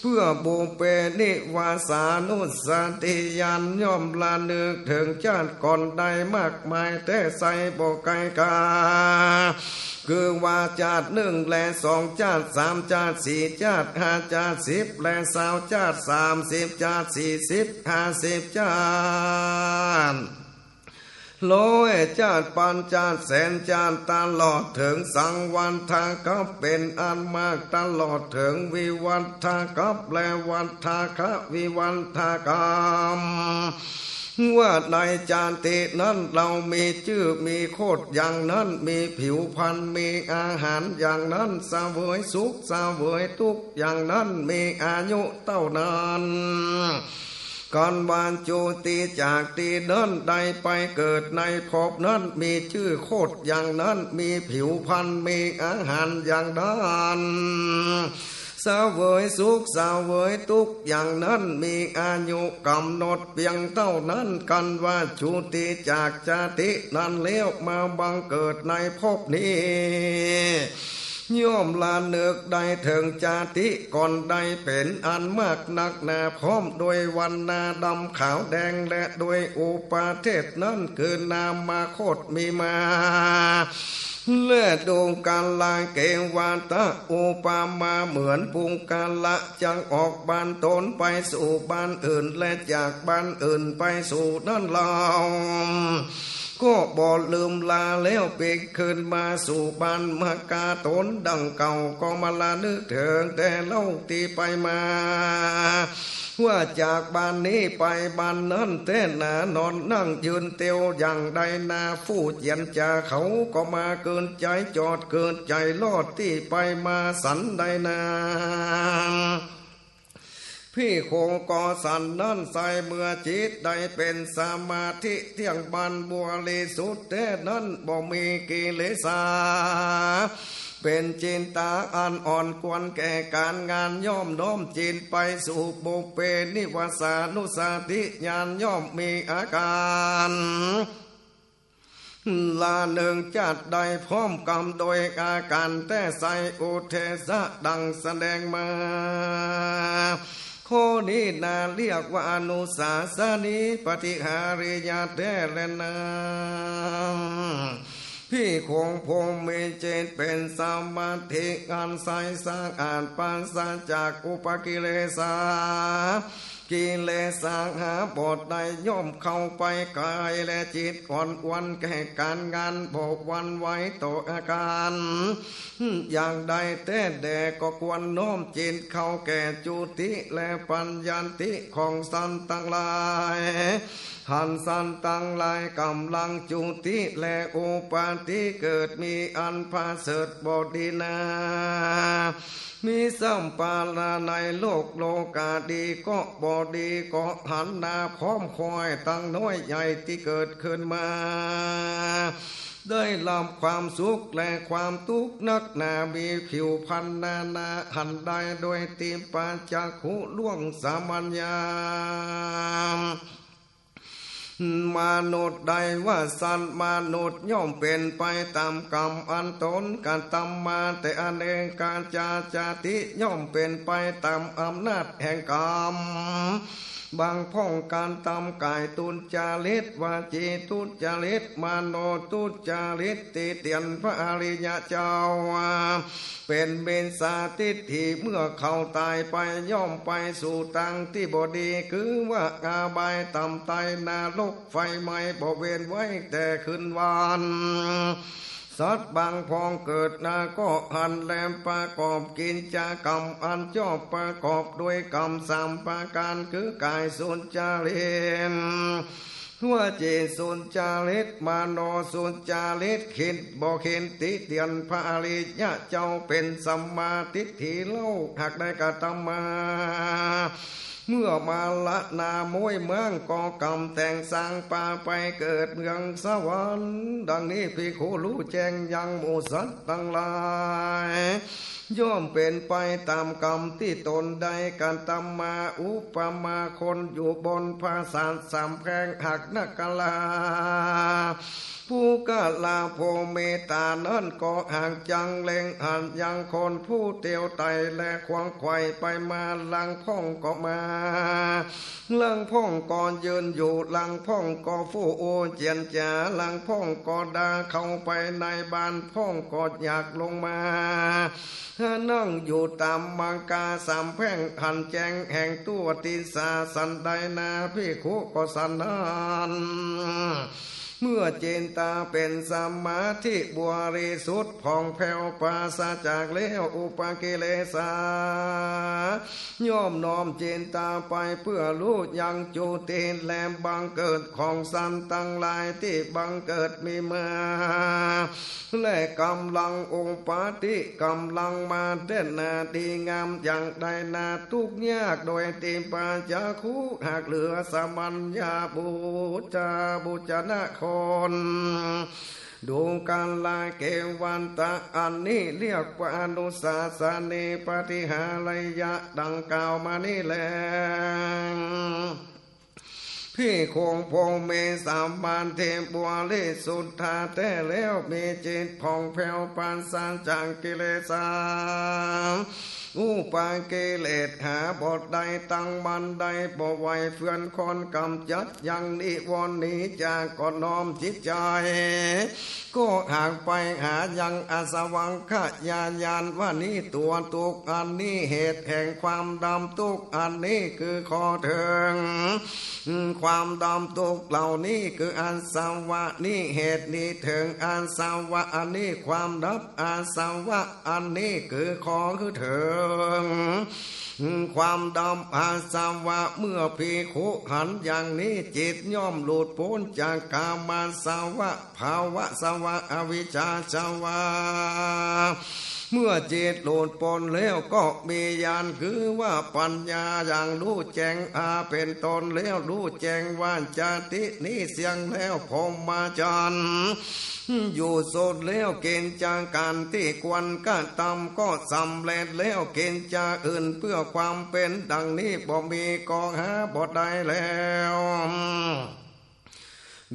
เปื้อปุพเพนิวาสานุสติญาณ ย่อมระลึกเถิงจาติก่อนได้มากมายแต๊ใสบ่ไก๋กา คือว่าจาตินึ่งและสองจาติ สามจาติ สี่จาติ ห้าจาติ สิบและซาวจาติ สามสิบจาติ สี่สิบ ห้าสิบจาติ ร้อยจาติ ปันจาติ แสนจาติ ตลอดเถิงสังวัฏฏะกัปเป๋นอันมาก ตลอดเถิงวิวัฏฏะกัปและวัฏฏะกวิวัฏฏะกัป ว่าในจาตินั้นเฮามีจื้อมีโคตรอย่างนั้น มีผิวพรรณ มีอาหารอย่างนั้น เสวยสุขเสวยตุ๊กข์อย่างนั้น มีอายุเต้านั้น กันว่าจุติจากตี้นั้นได้ไปเกิดในภพนั้น มีจื้อโคตรอย่างนั้น มีผิวพรรณ มีอาหารอย่างนั้น เสวยสุขเสวยตุ๊กข์อย่างนั้น มีอายุก๋ำหนดเปียงเต้านั้น กันว่าจุติจากจาตินั้นแล้ว มาบังเกิดในภพนี้ ย่อมระนึกได้เถิงจาติก่อนได้เป๋นอันมากนักหนา พร้อมโดยวรรณาดำขาวแดง และโดยอุปาเทศนั้น คือนามคตมีมา และดูกาละเกวตะ อุปมาเหมือนปุคคละจักออกบ้านตนไปสู่บ้านอื่น และจากบ้านอื่นไปสู่นั้นเล่า ก็บ่ลืมลาแล้วปิ๊กคืนมาสู่บ้านมากาตนดังเก่า ก็มาระนึกเถิงแต่เล่าตี้ไปมา ว่าจากบ้านนี้ไปบ้านนั้นแต๊หนา นอนนั่งยืนเตียวอย่างใดนา ฟู่เจียนจ๋าเขาก็มาเกินใจ๋ จอดเกินใจ๋ ลอดตี้ไปมาสันใดนา ภิกขุก็สันนั้นไส้ เมื่อจิตได้เป๋นสมาธิเตี้ยงมั่นบริสุทธิ์แต๊นั้น บ่มีกิเลสา เป๋นจิตตาอันอ่อนควรแก่ก๋านงาน ย่อมน้อมจิตไปสู่ปุพเพนิวาสานุสติญาณ ย่อมมีอาก๋าน ละนึ่งจัดได้พร้อมกำโดยอาก๋านแต๊ไส้ อุทเทสะดังแสดงมา ข้อนี้นาเรียกว่าอนุสาสนีปฏิหาริยะแต๊แลนา ภิกขุผู้มีจิตเป๋นสมาธิอันใสสะอาดปราศจากอุปกิเลสา กิเลสาหาบ่ได้ ย่อมเข้าไปไกล และจิตอ่อนหวั่นแก่ก๋านงาน บ่หวั่นไหวต่ออาก๋านอย่างใดแต๊แด่ ก็ควรน้อมจิตเข้าแก่จุติและปัญญันติของสัตว์ตังหลาย หันสัตว์ตังหลายก๋ำลังจุติและอุปาติเกิด มีอันประเสริฐบ่ดีนา มีสัมปาระในโลก โลกาดีก็บ่ดี ก็หันหน้าพร้อมคอยตังน้อยใหญ่ตี้เกิดขึ้นมา ได้รับความสุขและความตุ๊กข์นักหนา มีผิวพรรณนานา หันได้โดยติปาจักขุล่วงสามัญญา มนุษย์ได้ว่าสัตว์มนุษย์ย่อมเป๋นไปต๋ามกรรมอันตนกระตำมา แต่อเนกาจาจาติ ย่อมเป๋นไปต๋ามอำนาจแห่งกรรม บางพ่องกระตำก๋ายทุจริต วจีทุจริต มโนทุจริต ติเตียนพระอริยะเจ้า เป๋นมิจฉาทิฏฐิ เมื่อเขาต๋ายไปย่อมไปสู่ตางตี้บ่ดี คือว่าอบายต่ำใต้นรกไฟไหม้ บ่เว้นไว้แต่คืนวัน สัตว์บางพ่องเกิดนาก็หันแลประกอบกิจกรรมอันชอบ ประกอบด้วยกรรมสามประก๋าน คือก๋ายสุจริต วจีสุจริต มโนสุจริต กึ๊ดบ่กึ๊ดติเตียนพระอริยะเจ้าเป๋นสัมมาทิฏฐิเล่า หากได้กระตำมา เมื่อมรณาม้วยเมืองก็กำแต่งสร้างป่าไปเกิดเมืองสวรรค์ ดังนี้ภิกขุฮู้แจ้งยังหมู่สัตว์ตังหลาย ย่อมเป๋นไปต๋ามกรรมตี้ตนได้กระตำมา อุปมาคนอยู่บนปราสาทสามแพร่ง หากนักกะลา ปุคคละผู้มีต๋านั้นก็หากจักเล็งหันยังคนผู้เตียวไต่และขวนขวายไปมา ลางพ่องก็มา ลางพ่องก็ยืนอยู่ ลางพ่องก็ฟู่อู้เจียนจ๋า ลางพ่องก็ด่าเข้าไปในบ้าน พ่องก็อยากลงมา นั่งอยู่ต๋ามมังกาสามแพร่ง หันแจ้งแห่งตั๋วติสาสันใดนา ภิกขุก็สันนั้น เมื่อจิตตาเป๋นสมาธิบริสุทธิ์ผ่องแผ้วปราศจากแล้วอุปกิเลสา ย่อมน้อมจิตตาไปเพื่อฮู้ยังจุติและบังเกิดของสัตว์ตังหลายตี้บังเกิดมีมา และก๋ำลังอุปาทิก๋ำลังมาแต๊นา ดีงามอย่างใดนา ทุกข์ยากโดยติปาจักขุ หากเหลือสามัญญาบุจจาบุจจนะคน ดูกราเกวัตตะ อันนี้เรียกว่าอนุสาสนีปฏิหาริยะดังกล่าวมานี้แล ภิกขุผู้มีสมาธิบริสุทธาแต๊แล้ว มีจิตผ่องแผ้วปราศจากกิเลสา อุปกิเลสหาบ่ได้ตั้งมั่นได้ บ่ไหวเฟื่อนคอนก๋ำจัดยังนิวรณ์หนีจาก ก็น้อมจิตใจ๋ ก็หากไปหายังอาสวัคคยญาณว่านี้ตั๋วตุ๊กข์ อันนี้เหตุแห่งความดับตุ๊กข์ อันนี้คือข้อเถิง ความดับตุ๊กข์เหล่านี้คืออาสวะ นี้เหตุ นี้เถิงอาสวะ อันนี้ความดับอาสวะ อันนี้คือข้อคือเถิง ความดับอาสวะ เมื่อภิกขุหันอย่างนี้ จิตย่อมหลุดป๊นจากกามาสวะ ภวะสวะ อวิชชาสวะ เมื่อจิตหลุดป๊นแล้วก็มีญาณ คือว่าปัญญาอย่างฮู้แจ้งอาเป็นตนแล้ว ฮู้แจ้งว่าจาตินี้เสี้ยงแล้ว พรหมจรรย์ อยู่สุดแล้ว กิจก๋านตี้ควรกระตำก็สำเร็จแล้ว กิจก๋านอื่นเปื้อความเป๋นดังนี้บ่มี ก็หาบ่ได้แล้ว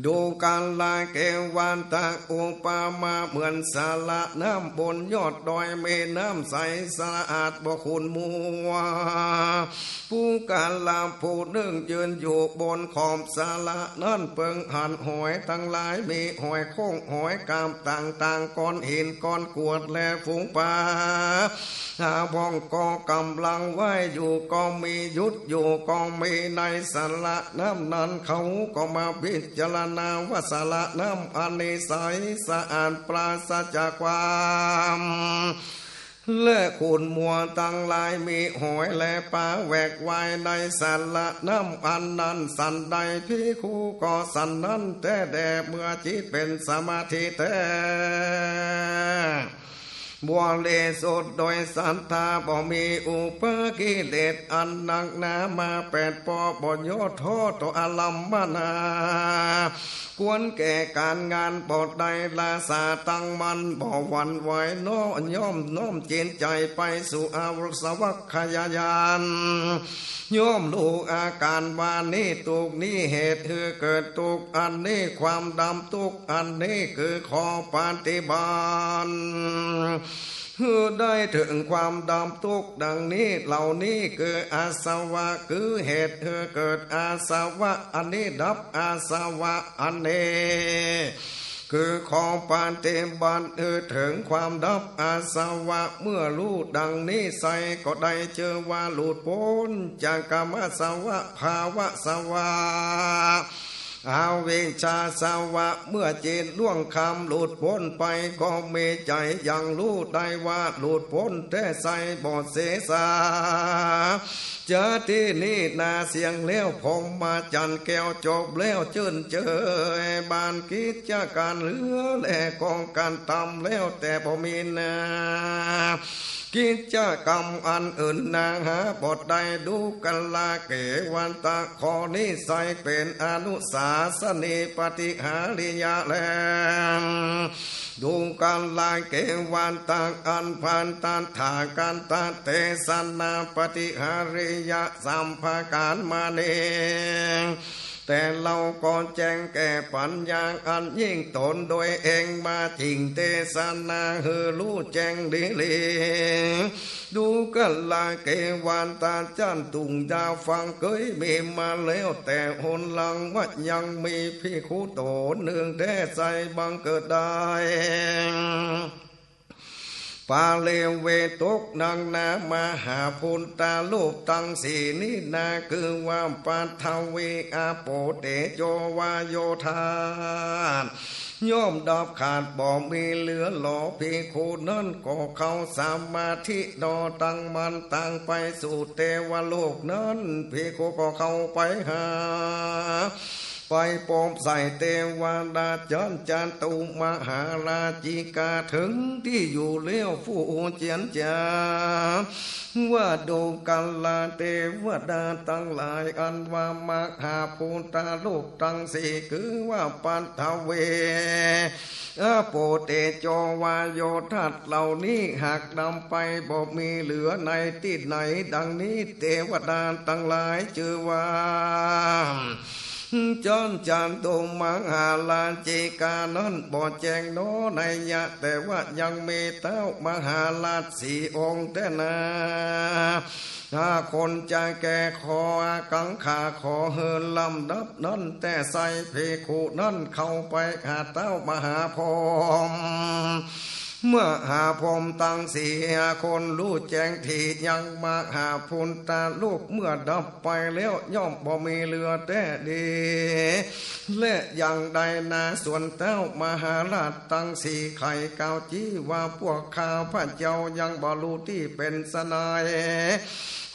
ดูกราเกวัตตะ อุปมาเหมือนสระน้ำบนยอดดอย มีน้ำใสสะอาดบ่ขุ่นมัว ปุคคละผู้นึ่งยืนอยู่บนขอบสระนั้น เปิงหันหอยตังหลาย มีหอยโข่งหอยกาบต่างๆ ก้อนหินก้อนกรวดและฝูงป๋า หาพ่องก็ก๋ำลังว่ายอยู่ก็มี หยุดอยู่ก็มี ในสระน้ำนั้น เขาก็มาพิจารณาว่าสระน้ำอันนี้ใสสะอาดปราศจากความ และขุ่นมัวตังหลาย มีหอยและป๋าแหวกว่ายในสระน้ำอันนั้น สันใดภิกขุก็สันนั้นแต๊แด่ เมื่อจิตเป๋นสมาธิแต๊ บริสุทธิ์โดยศรัทธา บ่มีอุปกิเลสอันหนักหนามาแปดเป๋า บ่ย่อท้อต่ออารัมมณา ควรแก่ก๋านงาน บ่ได้ล้าสาตั้งมั่น บ่หวั่นไหว น้อม ย่อมน้อมจิตใจ๋ไปสู่อาสวัคคยญาณ ย่อมฮู้อาก๋านว่านี้ตุ๊กข์ นี้เหตุหื้อเกิดตุ๊กข์ อันนี้ความดับตุ๊กข์ อันนี้คือข้อปฏิบัติ หื้อได้เถิงความดับตุ๊กข์ดังนี้ เหล่านี้คืออาสวะ คือเหตุหื้อเกิดอาสวะ อันนี้ดับอาสวะ อันนี้คือข้อปฏิบัติหื้อเถิงความดับอาสวะ เมื่อฮู้ดังนี้ไซร้ก็ได้จื้อว่าหลุดป๊นจากกามสวะ ภวสวะ อวิชชาสวะ เมื่อจิตล่วงข้ามหลุดป๊นไป ก็มีใจ๋ยังฮู้ได้ว่าหลุดป๊นแต๊ไซร้ บ่เสสา จาตินี้นาเสี้ยงแล้ว พรหมจรรย์แก้วจบแล้ว จื้นเจิย บานกิจก๋านเหลือแลก็กระตำแล้ว แต่บ่มีนา กิจกรรมอันอื่นนาหาบ่ได้ ดูกราเกวัตตะ ข้อนี้ไซร้เป๋นอนุสาสนีปฏิหาริยะแล ดูกราเกวัตตะ อันพระตถาคตะเตสนาปฏิหาริยะสามประก๋านมานี้ แต่เฮาก็แจ้งแก่ปัญญาอันยิ่งตนโดยเองมา จิ่งเตสนาหื้อฮู้แจ้งดีหลี ดูกราเกวัตตะ จั้นตุงยาฟังเกยมีมาแล้ว แต่หนหลังว่ายังมีภิกขุต๋นนึ่งแต๊ไซร้บังเกิดได้ ปริเวณตกหนักหนามหาพุทธรูปตังสี่นี้นา คือว่าปฐวี อาโป เตโจ วาโยธาตุ ย่อมดับขาดบ่มีเหลือหลอ ภิกขุนั้นก็เข้าสมาธิหนอ ตั้งมั่นตั้งไปสู่เตวโลกนั้น ภิกขุก็เข้าไปหา ไปปบใส่เตวดาจั้นจตุมหาราชิกา เถิงตี้อยู่แล้วผู้เจียรจา พ ว่าดูกราเตวดาตังหลาย อันว่ามหาภูตาลูกตังสี่ คือว่าปัทวี อาโป เตโจ วาโย ธาตุเหล่านี้หากดับไปบ่มีเหลือในตี้ไหน ดังนี้เตวดาตังหลายจื้อว่า จันจาตุมหาราชิกานั้นบ่แจ้งหนอนัยยะ แต่ว่ายังมีเต้ามหาราชสี่องค์แต๊นา ถ้าคนจะแก่ขออากังขา ขอหื้อลำดับนั้นแต่ใส่ภิกขุนั้นเข้าไปหาเต้ามหาพรหม มหาพรหมตังสี่คนฮู้แจ้งตี้ยังมหาภูตาลูกเมื่อดับไปแล้วย่อมบ่มีเหลือแต๊ดี และยังได้นาส่วนเต้ามหาราชตังสี่ ใค่กล่าวจี้ว่าพวกข้าพเจ้ายังบ่ฮู้ตี้เป๋นไฉน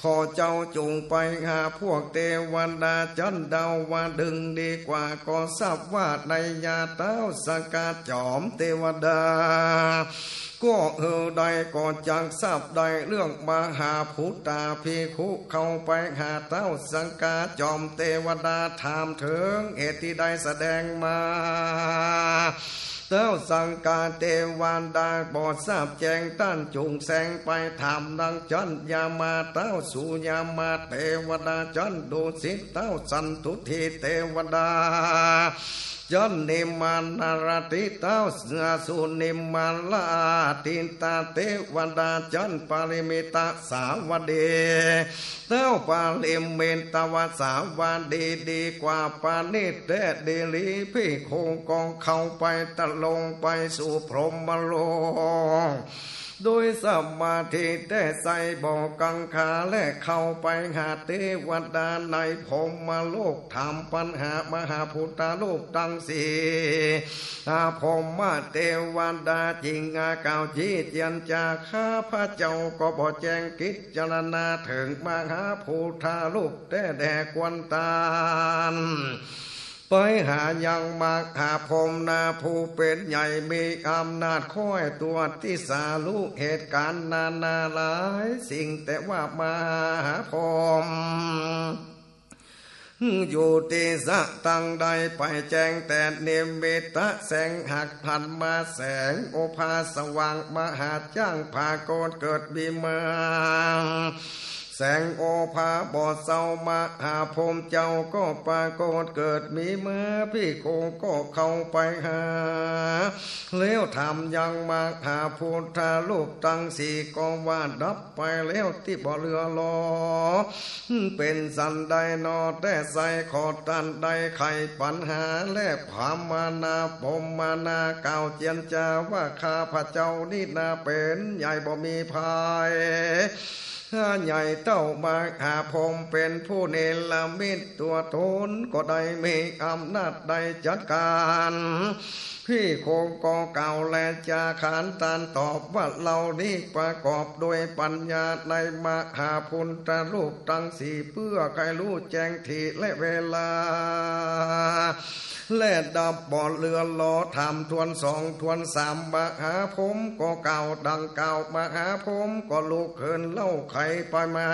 ขอเจ้าจุ่งไปหาพวกเตวดาจั้นดาวดึงส์ดีกว่า ก็ทราบว่านัยยะเต้าสักกะจ๋อมเตวดา ก็หื้อได้ก็จักทราบได้เรื่องมหาภูตาภิกขุเข้าไปหาเต้าสักกะจ๋อมเตวดาถามเถิงเหตุตี้ได้แสดงมา เต้าสักกะเตวดาบ่ทราบแจ้ง ต้านจุ่งแสงไปถามนางจั้นยามา เต้าสุยามาเตวดาจั้นดุสิต เต้าสันตุฏฐีเตวดาจั้นนิมมานารติ เต้าสุนิมมานารติตาเตวดาจั้นปริมิตสาวดี เต้าปริมิตวสาวดี ดีกว่าปาณิตแต๊ดีหลี ภิกขุก็เข้าไปตรงไปสู่พรหมโลก โดยสมาธิแต๊ใส่บ่กังขา และเข้าไปหาเตวดาในพรหมโลก ถามปัญหามหาภูตาลูกตังสี่ อาพรหมเตวดาจึงอากล่าวจี้เจียนจา ข้าพเจ้าก็บ่แจ้งกิจจารณาเถิงมหาภูตาลูกแต๊แด่ควรต้าน ไปหายังมหาพรหมนาผู้เป๋นใหญ่มีอำนาจ ค่อยตรวจตริสาฮู้เหตุก๋ารณ์นานาหลายสิ่ง แต่ว่ามหาพรหม อยู่ตี้สะตังได้ไปแจ้งแต่นิมิตแสง หากหันมาแสงโอภาสสว่าง มหาช้างปรากฏเกิดมีมา แสงโอภาบ่เศร้า มหาพรหมเจ้าก็ปรากฏเกิดมีมา ภิกขุก็เข้าไปหา แล้วถามยังมหาภูตาลูกตังสี่ ก็ว่าดับไปแล้วตี้บ่เหลือหลอ เป๋นสันใดหนอแต๊ใส่ ขอต้านได้ไขปัญหา และพราหมณาพรหมณากล่าวเจียนจาว่า ข้าพเจ้านี้นาเป๋นใหญ่บ่มีภัย ใหญ่เต้ามหาพรหมเป๋นผู้เนรมิตตั๋วตน ก็ได้มีอำนาจได้จัดก๋าน ภิกขุก็กล่าวและจาขาน ต้านตอบว่า เฮานี้ประกอบด้วยปัญญาในมหาภูตาลูกตังสี่ เปื้อใค่ฮู้แจ้งตี้และเวลา และดับบ่เหลือหลอ ถามทวนสองทวนสาม มหาพรหมก็กล่าวดังกล่าว มหาพรหมก็ลุกขึ้นเล่าไขไปมา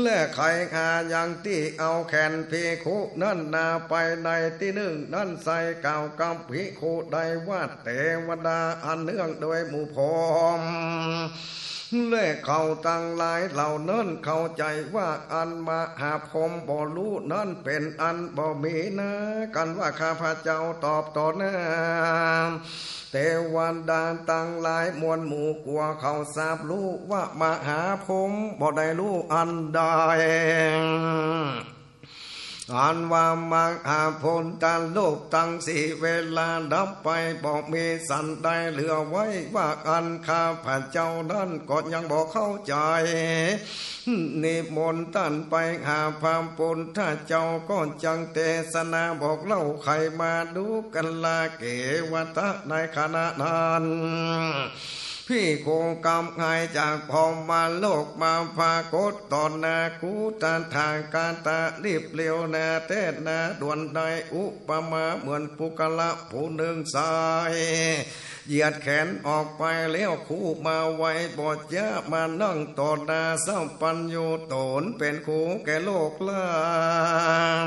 และไขหายังตี้เอาแขนภิกขุนั้นนาไปในตี้นึ่งนั้นไส้ กล่าวกับภิกขุได้ว่า เตวดาอันเนื่องโดยหมู่พรหม และเขาตังหลายเหล่านั้นเข้าใจ๋ว่าอันมหาพรหมบ่ฮู้นั้นเป๋นอันบ่มีนา กันว่าข้าพเจ้าตอบต่อหน้าเตวดาตังหลายมวลหมู่กั๋วเขาทราบฮู้ว่ามหาพรหมบ่ได้ฮู้อันใด อันว่ามหาภูตาลูกตังสี่เวลาดับไปบ่มีสันใดเหลือไว้ ว่าอันข้าพเจ้านั้นก็ยังบ่เข้าใจ๋ นิมนต์ต้านไปหาพระพุทธเจ้าก็จักเตสนาบอกเล่าไขมาดูกัลเกวัฏฏะในขณะนั้น ภิกขุกลับหายจากพรหมโลกมาปรากฏต่อหน้ากูตถาคตะรีบเร็วนาแต๊นา ด่วนได้อุปมาเหมือนปุคคละผู้นึ่งใส่ เหยียดแขนออกไปแล้วคู่มาไหว้ บ่จ๊ะมานั่งต่อหน้าสัพพัญญูต๋น เป๋นครูแก่โลกหลาย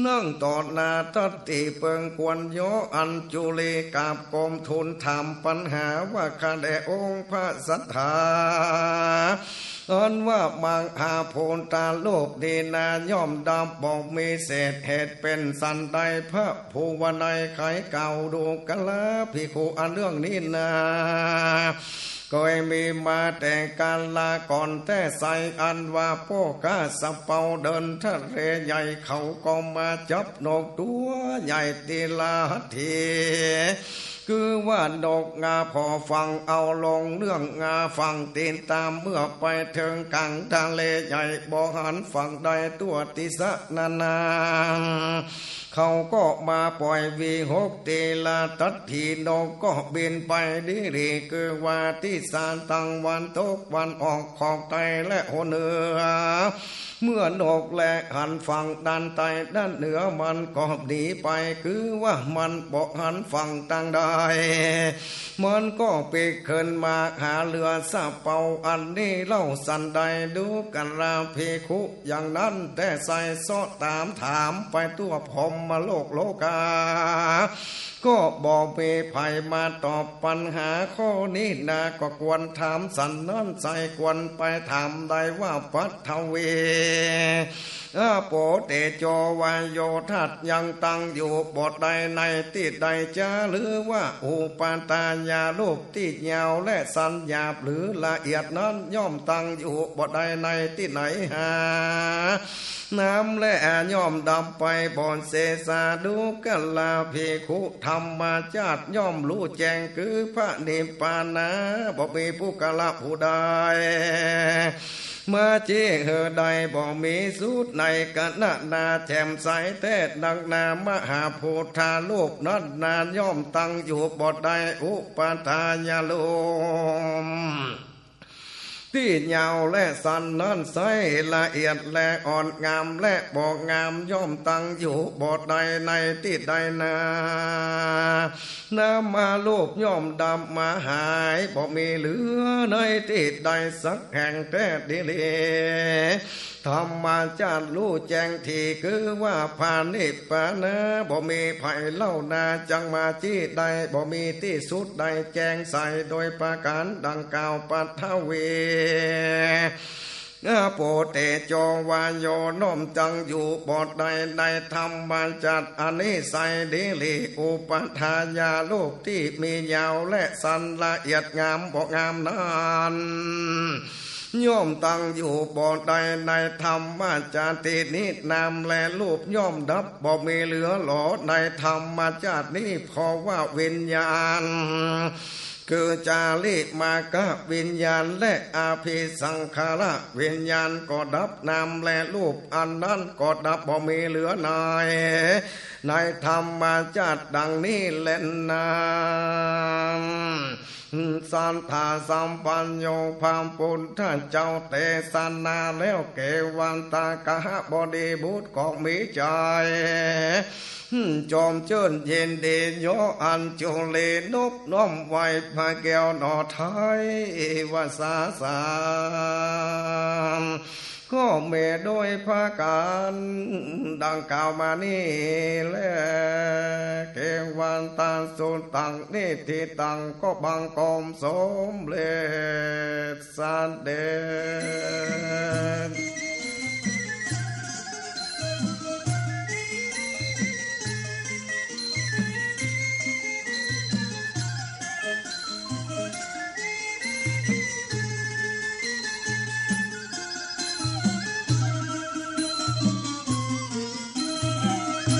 นั่งต่อหน้าตัดตี้เปิงควรยอ อัญจุลีกราบก้มทูลถามปัญหาว่า ข้าแด่องค์พระสัตถา อันว่ามหาภูตารูปนี้นา ย่อมดับบ่มีเศษ เหตุเป๋นสันใด พระผู้ว่าในใครกล่าวดูกราภิกขุ อันเรื่องนี้นา เกยมีมาแต่กาลก่อนแต๊ไซร้ อันว่าโภคสัตว์เป๋าเดินทะเลใหญ่ เขาก็มาจับนกตั๋วใหญ่ตี้ละหัตถี คือว่านกงาผ่อฝั่งเอาลงเรื่องงาฝั่งตี้ต๋าม เมื่อไปเถิงก๋างทะเลใหญ่ บ่หันฝั่งใดตั๋วตี้สะนานา เขาก็มาป่อยวิหกตี้ละหัตถี นกก็บินไปดีหลี คือว่าตี้สะตางวันตกวันออก ขอบใต้และหัวเหนือ เมื่อนกแลหันฝั่งด้านใต้ด้านเหนือ มันก็หนีไป คือว่ามันบ่หันฝั่งตางใด มันก็ปิ๊กขึ้นมาหาเฮือสัพเป๋า อันนี้เล่าสันใด ดูกราภิกขุ อย่างนั้นแต๊ไซเซาะต๋ามถามไปทั่วพรหมโลกโลกา ก็บ่มีใผมาตอบปัญหาข้อนี้นา ก็ควรถามสันนั้นไซ ควรไปถามได้ว่า ปัทวี อาโป เตโจ วาโย ธาตุยังตั้งอยู่บ่ได้ในตี้ใดจ๊ะ หรือว่าอุปาทายรูปตี้ยาวและสันหยาบหรือละเอียดนั้น ย่อมตั้งอยู่บ่ได้ในตี้ไหนหา น้ำและย่อมดับไปบ่เสสา ดูกราภิกขุ ธรรมชาติย่อมฮู้แจ้ง คือพระนิพพานา บ่มีปุคคละผู้ใด มาจี้หื้อได้ บ่มีสุดใน ขณะนาแจ่มใสแต๊นักนา มหาภูตารูปนั้นนา ย่อมตั้งอยู่บ่ได้ อุปาทายรูป ตี้ยาวและสั้นนั้นไซร้ ละเอียดและอ่อน งามและบ่งาม ย่อมตั้งอยู่บ่ได้ในตี้ใดนา นามรูปย่อมดับมาหาย บ่มีเหลือในตี้ใดสักแห่งแต๊ดีหลี ธรรมชาติฮู้แจ้งที คือว่าพระนิพพานา บ่มีใผเล่านาจักมาจี้ได้ บ่มีตี้สุดได้แจ้งใสโดยประก๋านดังกล่าว ปัทวี อาโป เตโจ วาโย ย่อมตั้งอยู่บ่ได้ในธรรมชาติอันนี้ไซร้ดีหลี อุปาทายรูปตี้มียาวและสั้น ละเอียดงามบ่งามนั้น ย่อมตั้งอยู่บ่ได้ในธรรมชาตินี้ นามและรูปย่อมดับบ่มีเหลือหลอในธรรมชาตินี้ เพราะว่าวิญญาณ คือจาริมากวิญญาณและอภิสังขารวิญญาณก็ดับ นามและรูปอันนั้นก็ดับบ่มีเหลือใน ในธรรมชาติดังนี้แลนา สัตถาสัพพัญญู พระพุทธเจ้าเตสนาแล้ว เกวัตตคหบดีบุตรก็มีใจ๋ จอมจื้นยินดี ยออัญจุลีนบน้อมไหว้พระแก้วหน่อไท้ วาสาสาร ก็มีโดยประก๋านดังกล่าวมานี้แล เกวัตตสุตตัง นิฏฐิตัง ก็บังคมสมเร็จเสด็จ